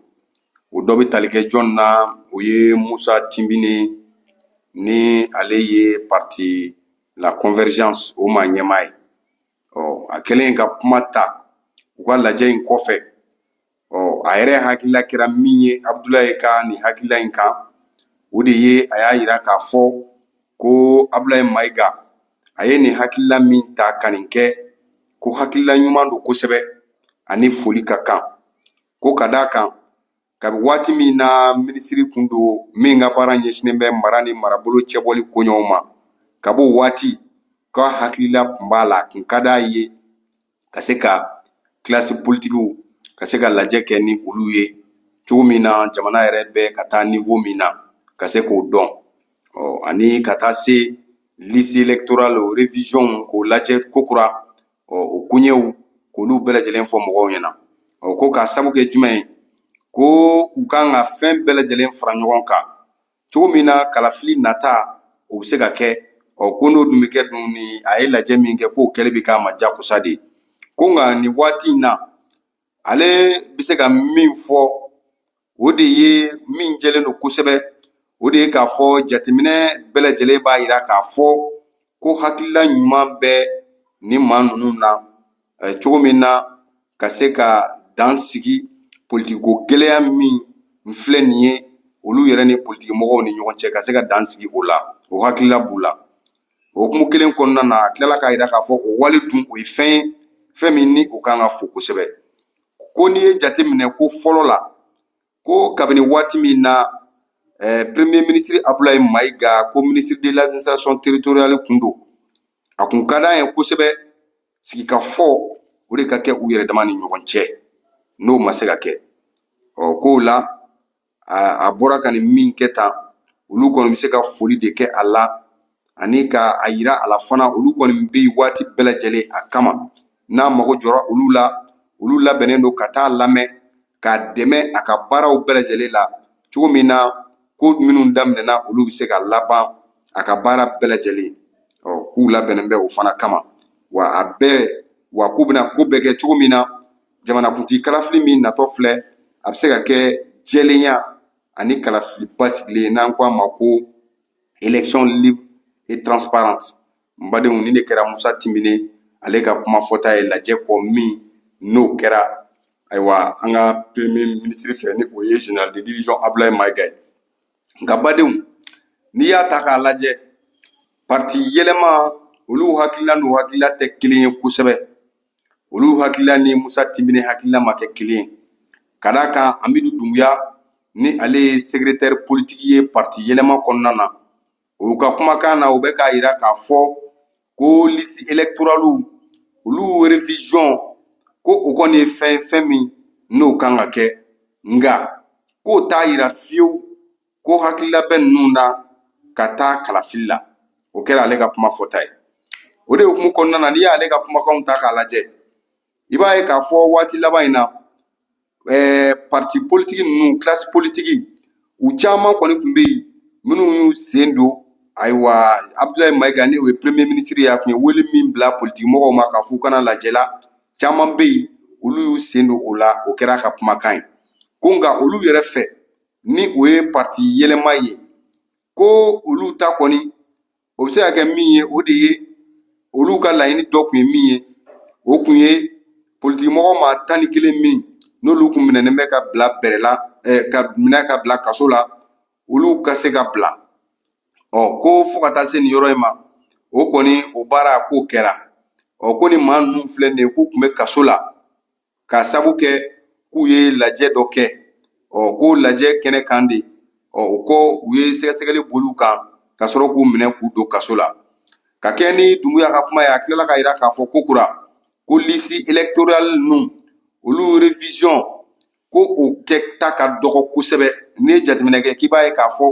O dɔ bɛ tali kɛ jɔn na? O ye Musa Tinbine, ni ale ye parti la Convergence o maa ɲɛmaa ye. Ɔ, a kɛlen ka kuma ta u ka lajɛ in kɔfɛ, ɔ, a yɛrɛ hakilila kɛra min ye Abudulayi ka nin hakilila in kan, o de ye a y'a yira k'a fɔ ko Abudulayi Mayiga a ye nin hakilila min ta ka nin kɛ, ko hakilila ɲuman don kosɛbɛ, ani foli ka kan, ko ka d'a kan kabi waati min na minisiri kun don min ka baara ɲɛsinnen bɛ mara ni marabolo cɛbɔli koɲɛw ma, ka b'o waati k'a hakilila kun b'a la, kun ka d'a ye ka se ka kilasi politikiw ka se ka lajɛ kɛ ni olu ye cogo min na jamana yɛrɛ bɛ ka taa niveau min na, ka se k'o dɔn. Ɔ, ani ka taa se liste électorale o révision k'o lajɛ kokura, ɔ, o koɲɛw k'olu bɛɛ lajɛlen fɔ mɔgɔw ɲɛna. Ɔ, ko k'a sabu kɛ jumɛn ye, ko u kan ka fɛn bɛɛ lajɛlen fara ɲɔgɔn kan cogo min na kalafili nata o bɛ se ka kɛ. Ɔ, ko n'o dun bɛ kɛ dun, ni a ye lajɛ min kɛ, k'o kɛli bɛ k'a ma jagosa de ye. Ko nka nin waati in na, ale bɛ se ka min fɔ, o de ye min jɛlen don kosɛbɛ, o de ye k'a fɔ jateminɛ bɛɛ lajɛlen b'a yira k'a fɔ ko hakilila ɲuman bɛ nin maa ninnu na, cogo min na ka se ka dan sigi politiko gɛlɛya min filɛ nin ye olu yɛrɛ ni politikimɔgɔw ni ɲɔgɔn cɛ, ka se ka dan sigi o la, o hakilila b'u la. O hukumu kelen kɔnɔna na, a tilala k'a yira k'a fɔ o wale dun, o ye fɛn ye, fɛn min ni o kan ka fo kosɛbɛ. Ko n'i ye jateminɛ ko fɔlɔ la, ko kabini waati min na premier ministre Abdoulaye Mayiga, ko ministre de l'administration territoriale kun don, a kun ka d'an ye kosɛbɛ sigikafɔ o de ka kɛ u yɛrɛ dama ni ɲɔgɔn cɛ, n'o ma se ka kɛ. Ɔ, k'o la a bɔra ka nin min kɛ tan, olu kɔni bɛ se ka foli de kɛ a la, ani ka a yira a la fana olu kɔni bɛ yen waati bɛɛ lajɛlen a kama. N'a mago jɔra olu la, olu labɛnnen don ka taa lamɛn, k'a dɛmɛ a ka baaraw bɛɛ lajɛlen la, cogo min na ko minnu daminɛna olu bɛ se ka laban a ka baara bɛɛ lajɛlen. Ɔ, k'u labɛnnen bɛ o fana kama, wa a bɛɛ wa k'u bɛna ko bɛɛ kɛ cogo min na jamanakuntigi kalafili min natɔ filɛ, a bɛ se ka kɛ jɛlenya ani kalafili basigilen, n'an ko a ma ko élection libre et transparente. N badenw, nin de kɛra Musa Tinbine ale ka kuma fɔta ye lajɛ kɔ min n'o kɛra, ayiwa, an ka premier ministre fɛ, ni o ye général de division Abdoulaye Mayiga ye. Nka badenw, n'i y'a ta k'a lajɛ, parti yɛlɛma olu hakilina n'u hakilila tɛ kelen ye kosɛbɛ. Olu hakilila ni Musa Tinbine hakilina ma kɛ kelen ye, ka d'a kan Amidu Dunbuya, ni ale ye secrétaire politique ye parti yɛlɛma kɔnɔna na, olu ka kumakan na, u bɛ k'a yira k'a fɔ ko liste électorale olu révision, ko o kɔni ye fɛn fɛn min n'o kan ka kɛ, nka k'o t'a yira fiyewu ko hakilila bɛ ninnu na ka taa kalafili la. O kɛra ale ka kuma fɔta ye. O de hukumu kɔnɔna na, n'i y'ale ka kumakanw ta k'a lajɛ, i b'a ye k'a fɔ waati laban in na, parti politique ninnu, classe politique u caman kɔni tun bɛ yen minnu y'u sen don. Ayiwa, Abdoulaye Mayiga, ni o ye premier ministre ye, a tun ye wele min bila politique mɔgɔw ma k'a fɔ u kana lajɛ la, caman bɛ yen olu y'u sen don o la. O kɛra a ka kumakan ye ko nka olu yɛrɛ fɛ, ni o ye parti yɛlɛma ye, ko olu ta kɔni o bɛ se ka kɛ min ye, o de ye olu ka laɲini dɔ tun ye min ye, o tun ye politikimɔgɔ maa 11 min n'olu kun minɛnen bɛ ka bila bɛrɛ la, ka minɛ ka bila kaso la, olu ka se ka bila. Ɔ, ko fo ka taa se nin yɔrɔ in ma, o kɔni o baara k'o kɛra. Ɔ, ko ni maa ninnu filɛ nin ye, k'u tun bɛ kaso la k'a sabu kɛ k'u ye lajɛ dɔ kɛ. Ɔ, k'o lajɛ kɛnɛ kan de, ɔ, o kɔ u ye sɛgɛsɛgɛli boli u kan ka sɔrɔ k'u minɛ k'u don kaso la. Ka kɛ ni Dunbuya ka kuma ye, a tilala k'a yira k'a fɔ ko kura ko liste électorale ninnu olu révision, ko o kɛta ka dɔgɔ kosɛbɛ. N'i ye jateminɛ kɛ, k'i b'a ye k'a fɔ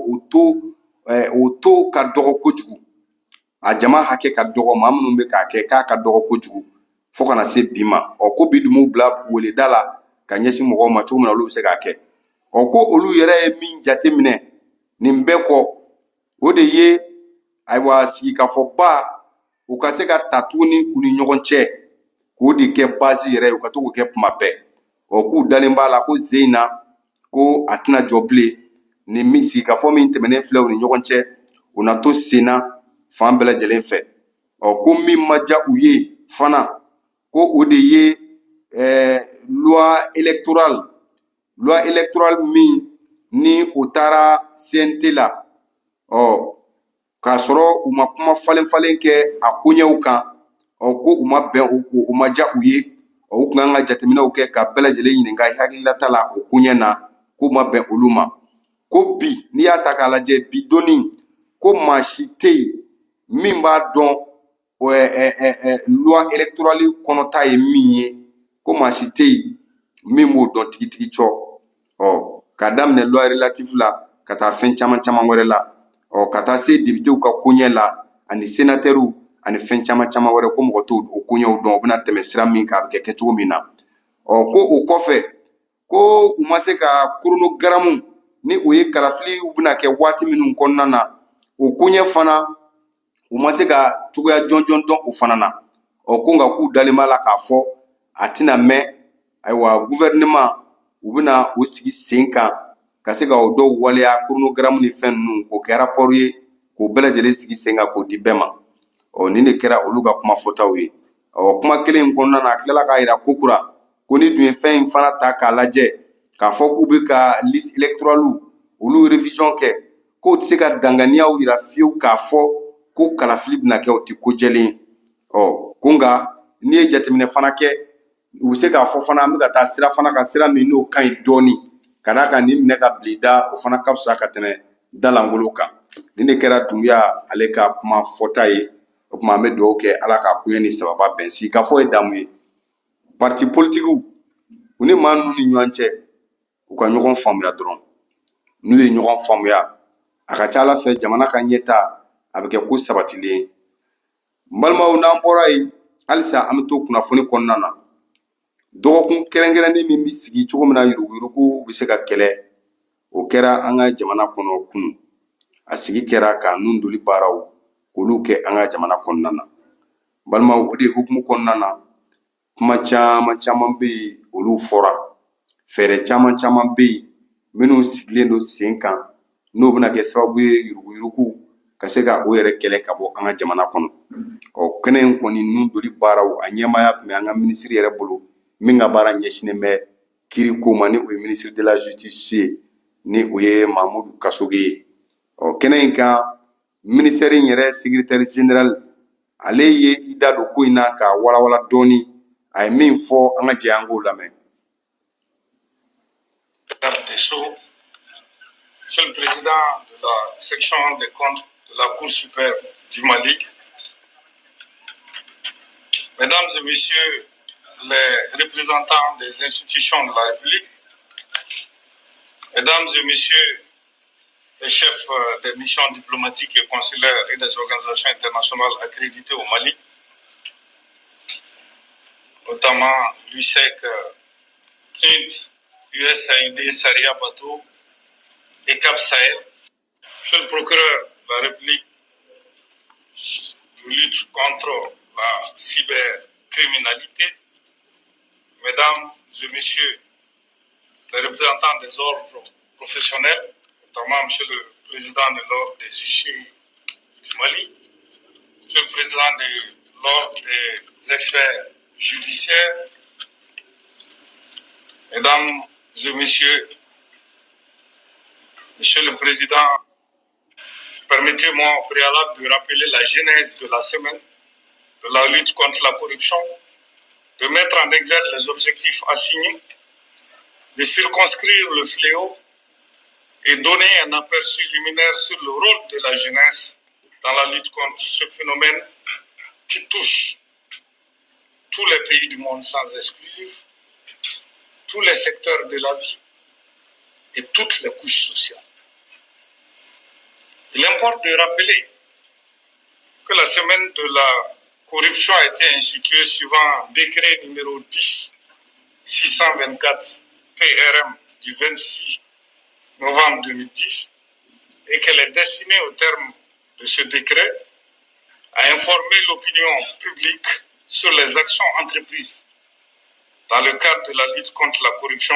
o taux ka dɔgɔ kojugu, a jama hakɛ ka dɔgɔ, maa minnu bɛ k'a kɛ k'a ka dɔgɔ kojugu fo kana se bi ma. Ɔ, ko bi dun b'u bila weleda la ka ɲɛsin mɔgɔw ma cogo min na olu bɛ se k'a kɛ. Ɔ, ko olu yɛrɛ ye min jateminɛ nin bɛɛ kɔ, o de ye, ayiwa, sigikafɔba u ka se ka ta tuguni u ni ɲɔgɔn cɛ. K'u k'o de kɛ base yɛrɛ ye, u ka to k'o kɛ kuma bɛɛ. Ɔ, k'u dalen b'a la ko ze in na ko a tɛna jɔ bilen. Ni min sigikafɔ min tɛmɛnen filɛ u ni ɲɔgɔn cɛ, o na to sen na fan bɛɛ lajɛlen fɛ. Ɔ, ko min ma diya u ye fana, ko o de ye loi électorale min ni o taara CNT la, ɔ, k'a sɔrɔ u ma kuma falen falen kɛ a koɲɛw kan. Ɔ, ko u ma bɛn, o ma diya u ye. Ɔ, u tun kan ka jateminɛw kɛ ka bɛɛ lajɛlen ɲininka hakililata la o koɲɛ na, k'u ma bɛn olu ma. Ko bi, n'i y'a ta k'a lajɛ bi donni, ko maa si tɛ yen min b'a dɔn loi électorale kɔnɔta ye min ye, ko maa si tɛ yen min b'o dɔn tigitigi cɔ. Ɔ, k'a daminɛ loi relative la ka taa fɛn caman caman wɛrɛ la, ɔ, ka taa se députéw ka koɲɛ la ani sénateurs ani fɛn caman caman wɛrɛ, ko mɔgɔ t'o o koɲɛw dɔn, u bɛna tɛmɛ sira min kan, a bɛ kɛ kɛcogo min na. Ɔ, ko o kɔfɛ, ko u ma se ka chronogramme, ni o ye kalafiliw bɛna kɛ waati minnu kɔnɔna na, o koɲɛ fana, u ma se ka cogoya jɔnjɔn dɔn o fana na. Ɔ, ko nka k'u dalen b'a la k'a fɔ a tɛna mɛn, ayiwa, gouvernement u bɛna o sigi sen kan ka se ka o dɔw waleya, chronogramme ni fɛn ninnu, k'o kɛ rapport ye, k'o bɛɛ lajɛlen sigi sen kan k'o di bɛɛ ma. Ɔ, nin de kɛra olu ka kuma fɔtaw ye. Ɔ, kuma kelen in kɔnɔna na, a tilala k'a yira ko kura ko ni dun ye fɛn in fana ta k'a lajɛ k'a fɔ k'u bɛ ka liste électorale olu révision kɛ, k'o tɛ se ka danganiyaw yira fiyewu k'a fɔ ko kalafili bɛna kɛ, o tɛ ko jɛlen ye. Ɔ, ko nka n'i ye jateminɛ fana kɛ, u bɛ se k'a fɔ fana an bɛ ka taa sira fana kan, sira min n'o ka ɲi dɔɔni, ka d'a kan nin minɛ ka bila i da, o fana ka fisa ka tɛmɛ da lankolon kan. Nin de kɛra Dunbiya ale ka kuma fɔta ye. O tuma, an bɛ dugawu kɛ, Ala k'a koɲɛ ni sababa bɛn. Sigikafɔ ye damu ye, parti politigiw u ni maa ninnu ni ɲɔgɔn cɛ, u ka ɲɔgɔn faamuya dɔrɔn. N'u ye ɲɔgɔn faamuya, a ka ca Ala fɛ, jamana ka ɲɛta a bɛ kɛ ko sabatilen ye. N balimaw, n'an bɔra yen, halisa an bɛ to kunnafoni kɔnɔna na. Dɔgɔkun kɛrɛnkɛrɛnnen min bɛ sigi cogo min na yuruguyurugu bɛ se ka kɛlɛ, o kɛra an ka jamana kɔnɔ kunun. A sigi kɛra ka nun doli baaraw k'olu kɛ an ka jamana kɔnɔna na. Balimaw, o de hukumu kɔnɔna na, kuma caman caman bɛ yen, olu fɔra. Fɛɛrɛ caman caman bɛ yen minnu sigilen don sen kan, n'o bɛna kɛ sababu ye yuruguyurugu ka se ka o yɛrɛ kɛlɛ ka bɔ an ka jamana kɔnɔ. Ɔ, kɛnɛ in kɔni nun doli baaraw, a ɲɛmaaya tun bɛ an ka minisiri yɛrɛ bolo, min ka baara ɲɛsinnen bɛ kiiri ko ma, ni o ye ministre de la Justice ye, ni o ye Mamudu Kasoge ye. Ɔ, kɛnɛ in kan, ministère in yɛrɛ secrétaire général, ale ye i da don ko in na k'a walawala dɔɔni. A ye min fɔ, an ka jɛ an k'o lamɛn.
Garde des Sceaux, Monsieur le Président de la section des comptes de la Cour suprême du Mali, Mesdames et Messieurs les représentants des institutions de la République, Mesdames et Messieurs les chefs des missions diplomatiques et consulaires et des organisations internationales accréditées au Mali, notamment l'USEC, PNUD, USAID, Saria Bateau et Cap Sahel, Monsieur le procureur de la République de lutte contre la cybercriminalité, Mesdames et Messieurs les représentants des ordres professionnels, notamment Monsieur le Président de l'Ordre des huissiers du Mali, Monsieur le Président de l'Ordre des experts judiciaires, Mesdames et Messieurs, Monsieur le Président, permettez-moi au préalable de rappeler la genèse de la semaine de la lutte contre la corruption, de mettre en exergue les objectifs assignés, de circonscrire le fléau et donner un aperçu liminaire sur le rôle de la jeunesse dans la lutte contre ce phénomène qui touche tous les pays du monde sans exclusif, tous les secteurs de la vie et toutes les couches sociales. Il importe de rappeler que la semaine de la corruption a été instituée suivant décret numéro 10 624 PRM du 26 novembre 2010 et qu'elle est destinée, au terme de ce décret, à informer l'opinion publique sur sur les actions entreprises dans le cadre de la lutte contre la corruption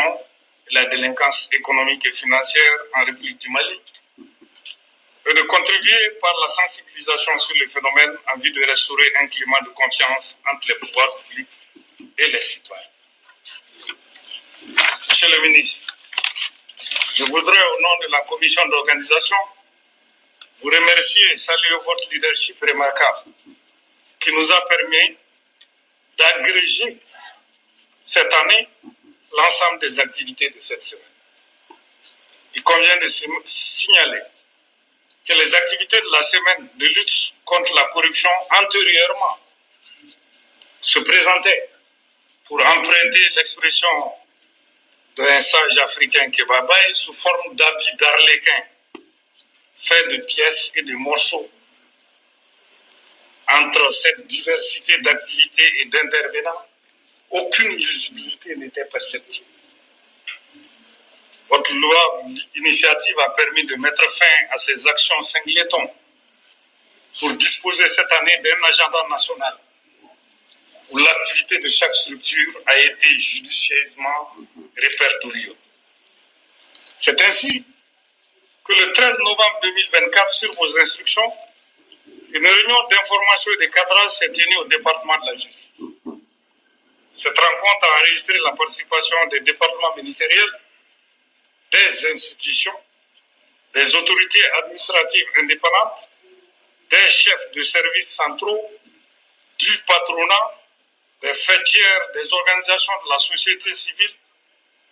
et la délinquance économique et financière en République du Mali et de contribuer par la sensibilisation sur le phénomène en vue de restaurer un climat de confiance entre les pouvoirs publics et les citoyens. Monsieur le ministre, je voudrais, au nom de la commission d'organisation, vous remercier et saluer votre leadership remarquable qui nous a permis d'agréger cette année l'ensemble des activités de cette semaine. Il convient de signaler que les activités de la semaine de lutte contre la corruption antérieurement se présentaient, pour emprunter l'expression d'un sage africain Kebabaye, sous forme d'habits d'arlequin, faits de pièces et de morceaux. Entre cette diversité d'activités et d'intervenants, aucune lisibilité n'était perceptible. Votre louable initiative a permis de mettre fin à ces actions singletons pour disposer cette année d'un agenda national où l'activité de chaque structure a été judicieusement répertoriée. C'est ainsi que le 13 novembre 2024, sur vos instructions, une réunion d'information et de cadrage s'est tenue au département de la justice. Cette rencontre a enregistré la participation des départements ministériels, des institutions, des autorités administratives indépendantes, des chefs de services centraux, du patronat, des faîtières, des organisations de la société civile,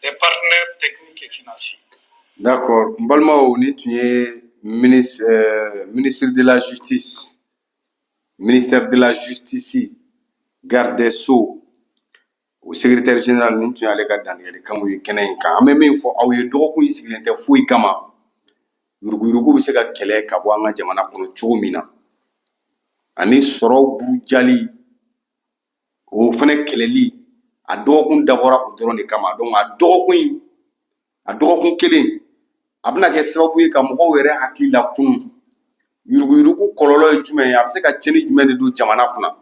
des partenaires techniques et financiers.
D'accord. N balimaw, nin tun ye ministre de la Justice, ministère de la Justice, garde des Sceaux, o secrétaire général, nin tun y'ale ka dantigɛlikanw ye kɛnɛ in kan. An bɛ min fɔ aw ye, dɔgɔkun in sigilen tɛ foyi kama, yuruguyurugu bɛ se ka kɛlɛ ka bɔ an ka jamana kɔnɔ cogo min na, ani sɔrɔ burujali, o fɛnɛ kɛlɛli. A dɔgɔkun dabɔra o dɔrɔn de kama. Donc a dɔgɔkun in, a dɔgɔkun kelen, a bɛna kɛ sababu ye ka mɔgɔw yɛrɛ hakili lakunu: yuruguyurugu kɔlɔlɔ ye jumɛn ye, a bɛ se ka tiɲɛni jumɛn de don jamana kunna,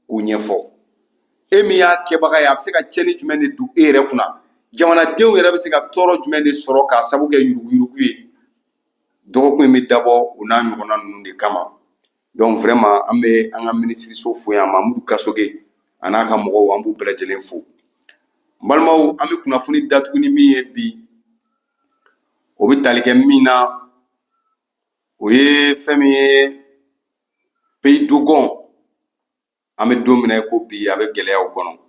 k'o ɲɛfɔ. E min y'a kɛbaga ye, a bɛ se ka tiɲɛni jumɛn de don e yɛrɛ kunna? Jamanadenw yɛrɛ bɛ se ka tɔɔrɔ jumɛn de sɔrɔ k'a sababu kɛ yuruguyurugu ye? Dɔgɔkun in bɛ dabɔ o n'a ɲɔgɔnna ninnu de kama. Donc vraiment, an bɛ an ka minisiriso fo yan, Mamudu Kasoge a n'a ka mɔgɔw, an b'u bɛɛ lajɛlen fo. N balimaw, an bɛ kunnafoni datugu ni min ye bi, o bɛ tali kɛ min na, o ye fɛn min ye, Pays Dogon. An bɛ don min na i ko bi, a bɛ gɛlɛyaw kɔnɔ.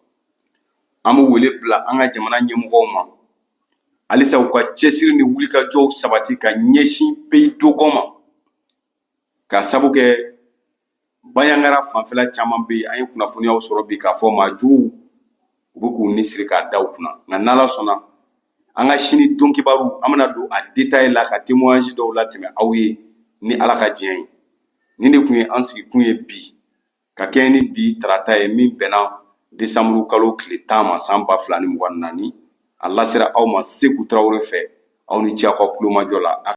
An bɛ wele bila an ka jamana ɲɛmɔgɔw ma halisa, u ka cɛsiri ni wulikajɔw sabati ka ɲɛsin Pays Dogon ma, ka sabu kɛ Bandiagara fanfɛla caman bɛ yen. An ye kunnafoniyaw sɔrɔ bi k'a fɔ maa juguw, u bɛ k'u ni siri k'a da u kunna. Nka n'Ala sɔnna, an ka sini don kibaru, an bɛna don a détail la ka témoignage dɔw latɛmɛ aw ye ni Ala ka diɲɛ ye. Nin de tun ye an sigikun ye bi, ka kɛɲɛ ni bi tarata ye min bɛnna desanburu kalo tile 10 ma, san 2024. A lasera aw ma Seku Tarawele fɛ. Aw ni ce aw ka kulomajɔ la.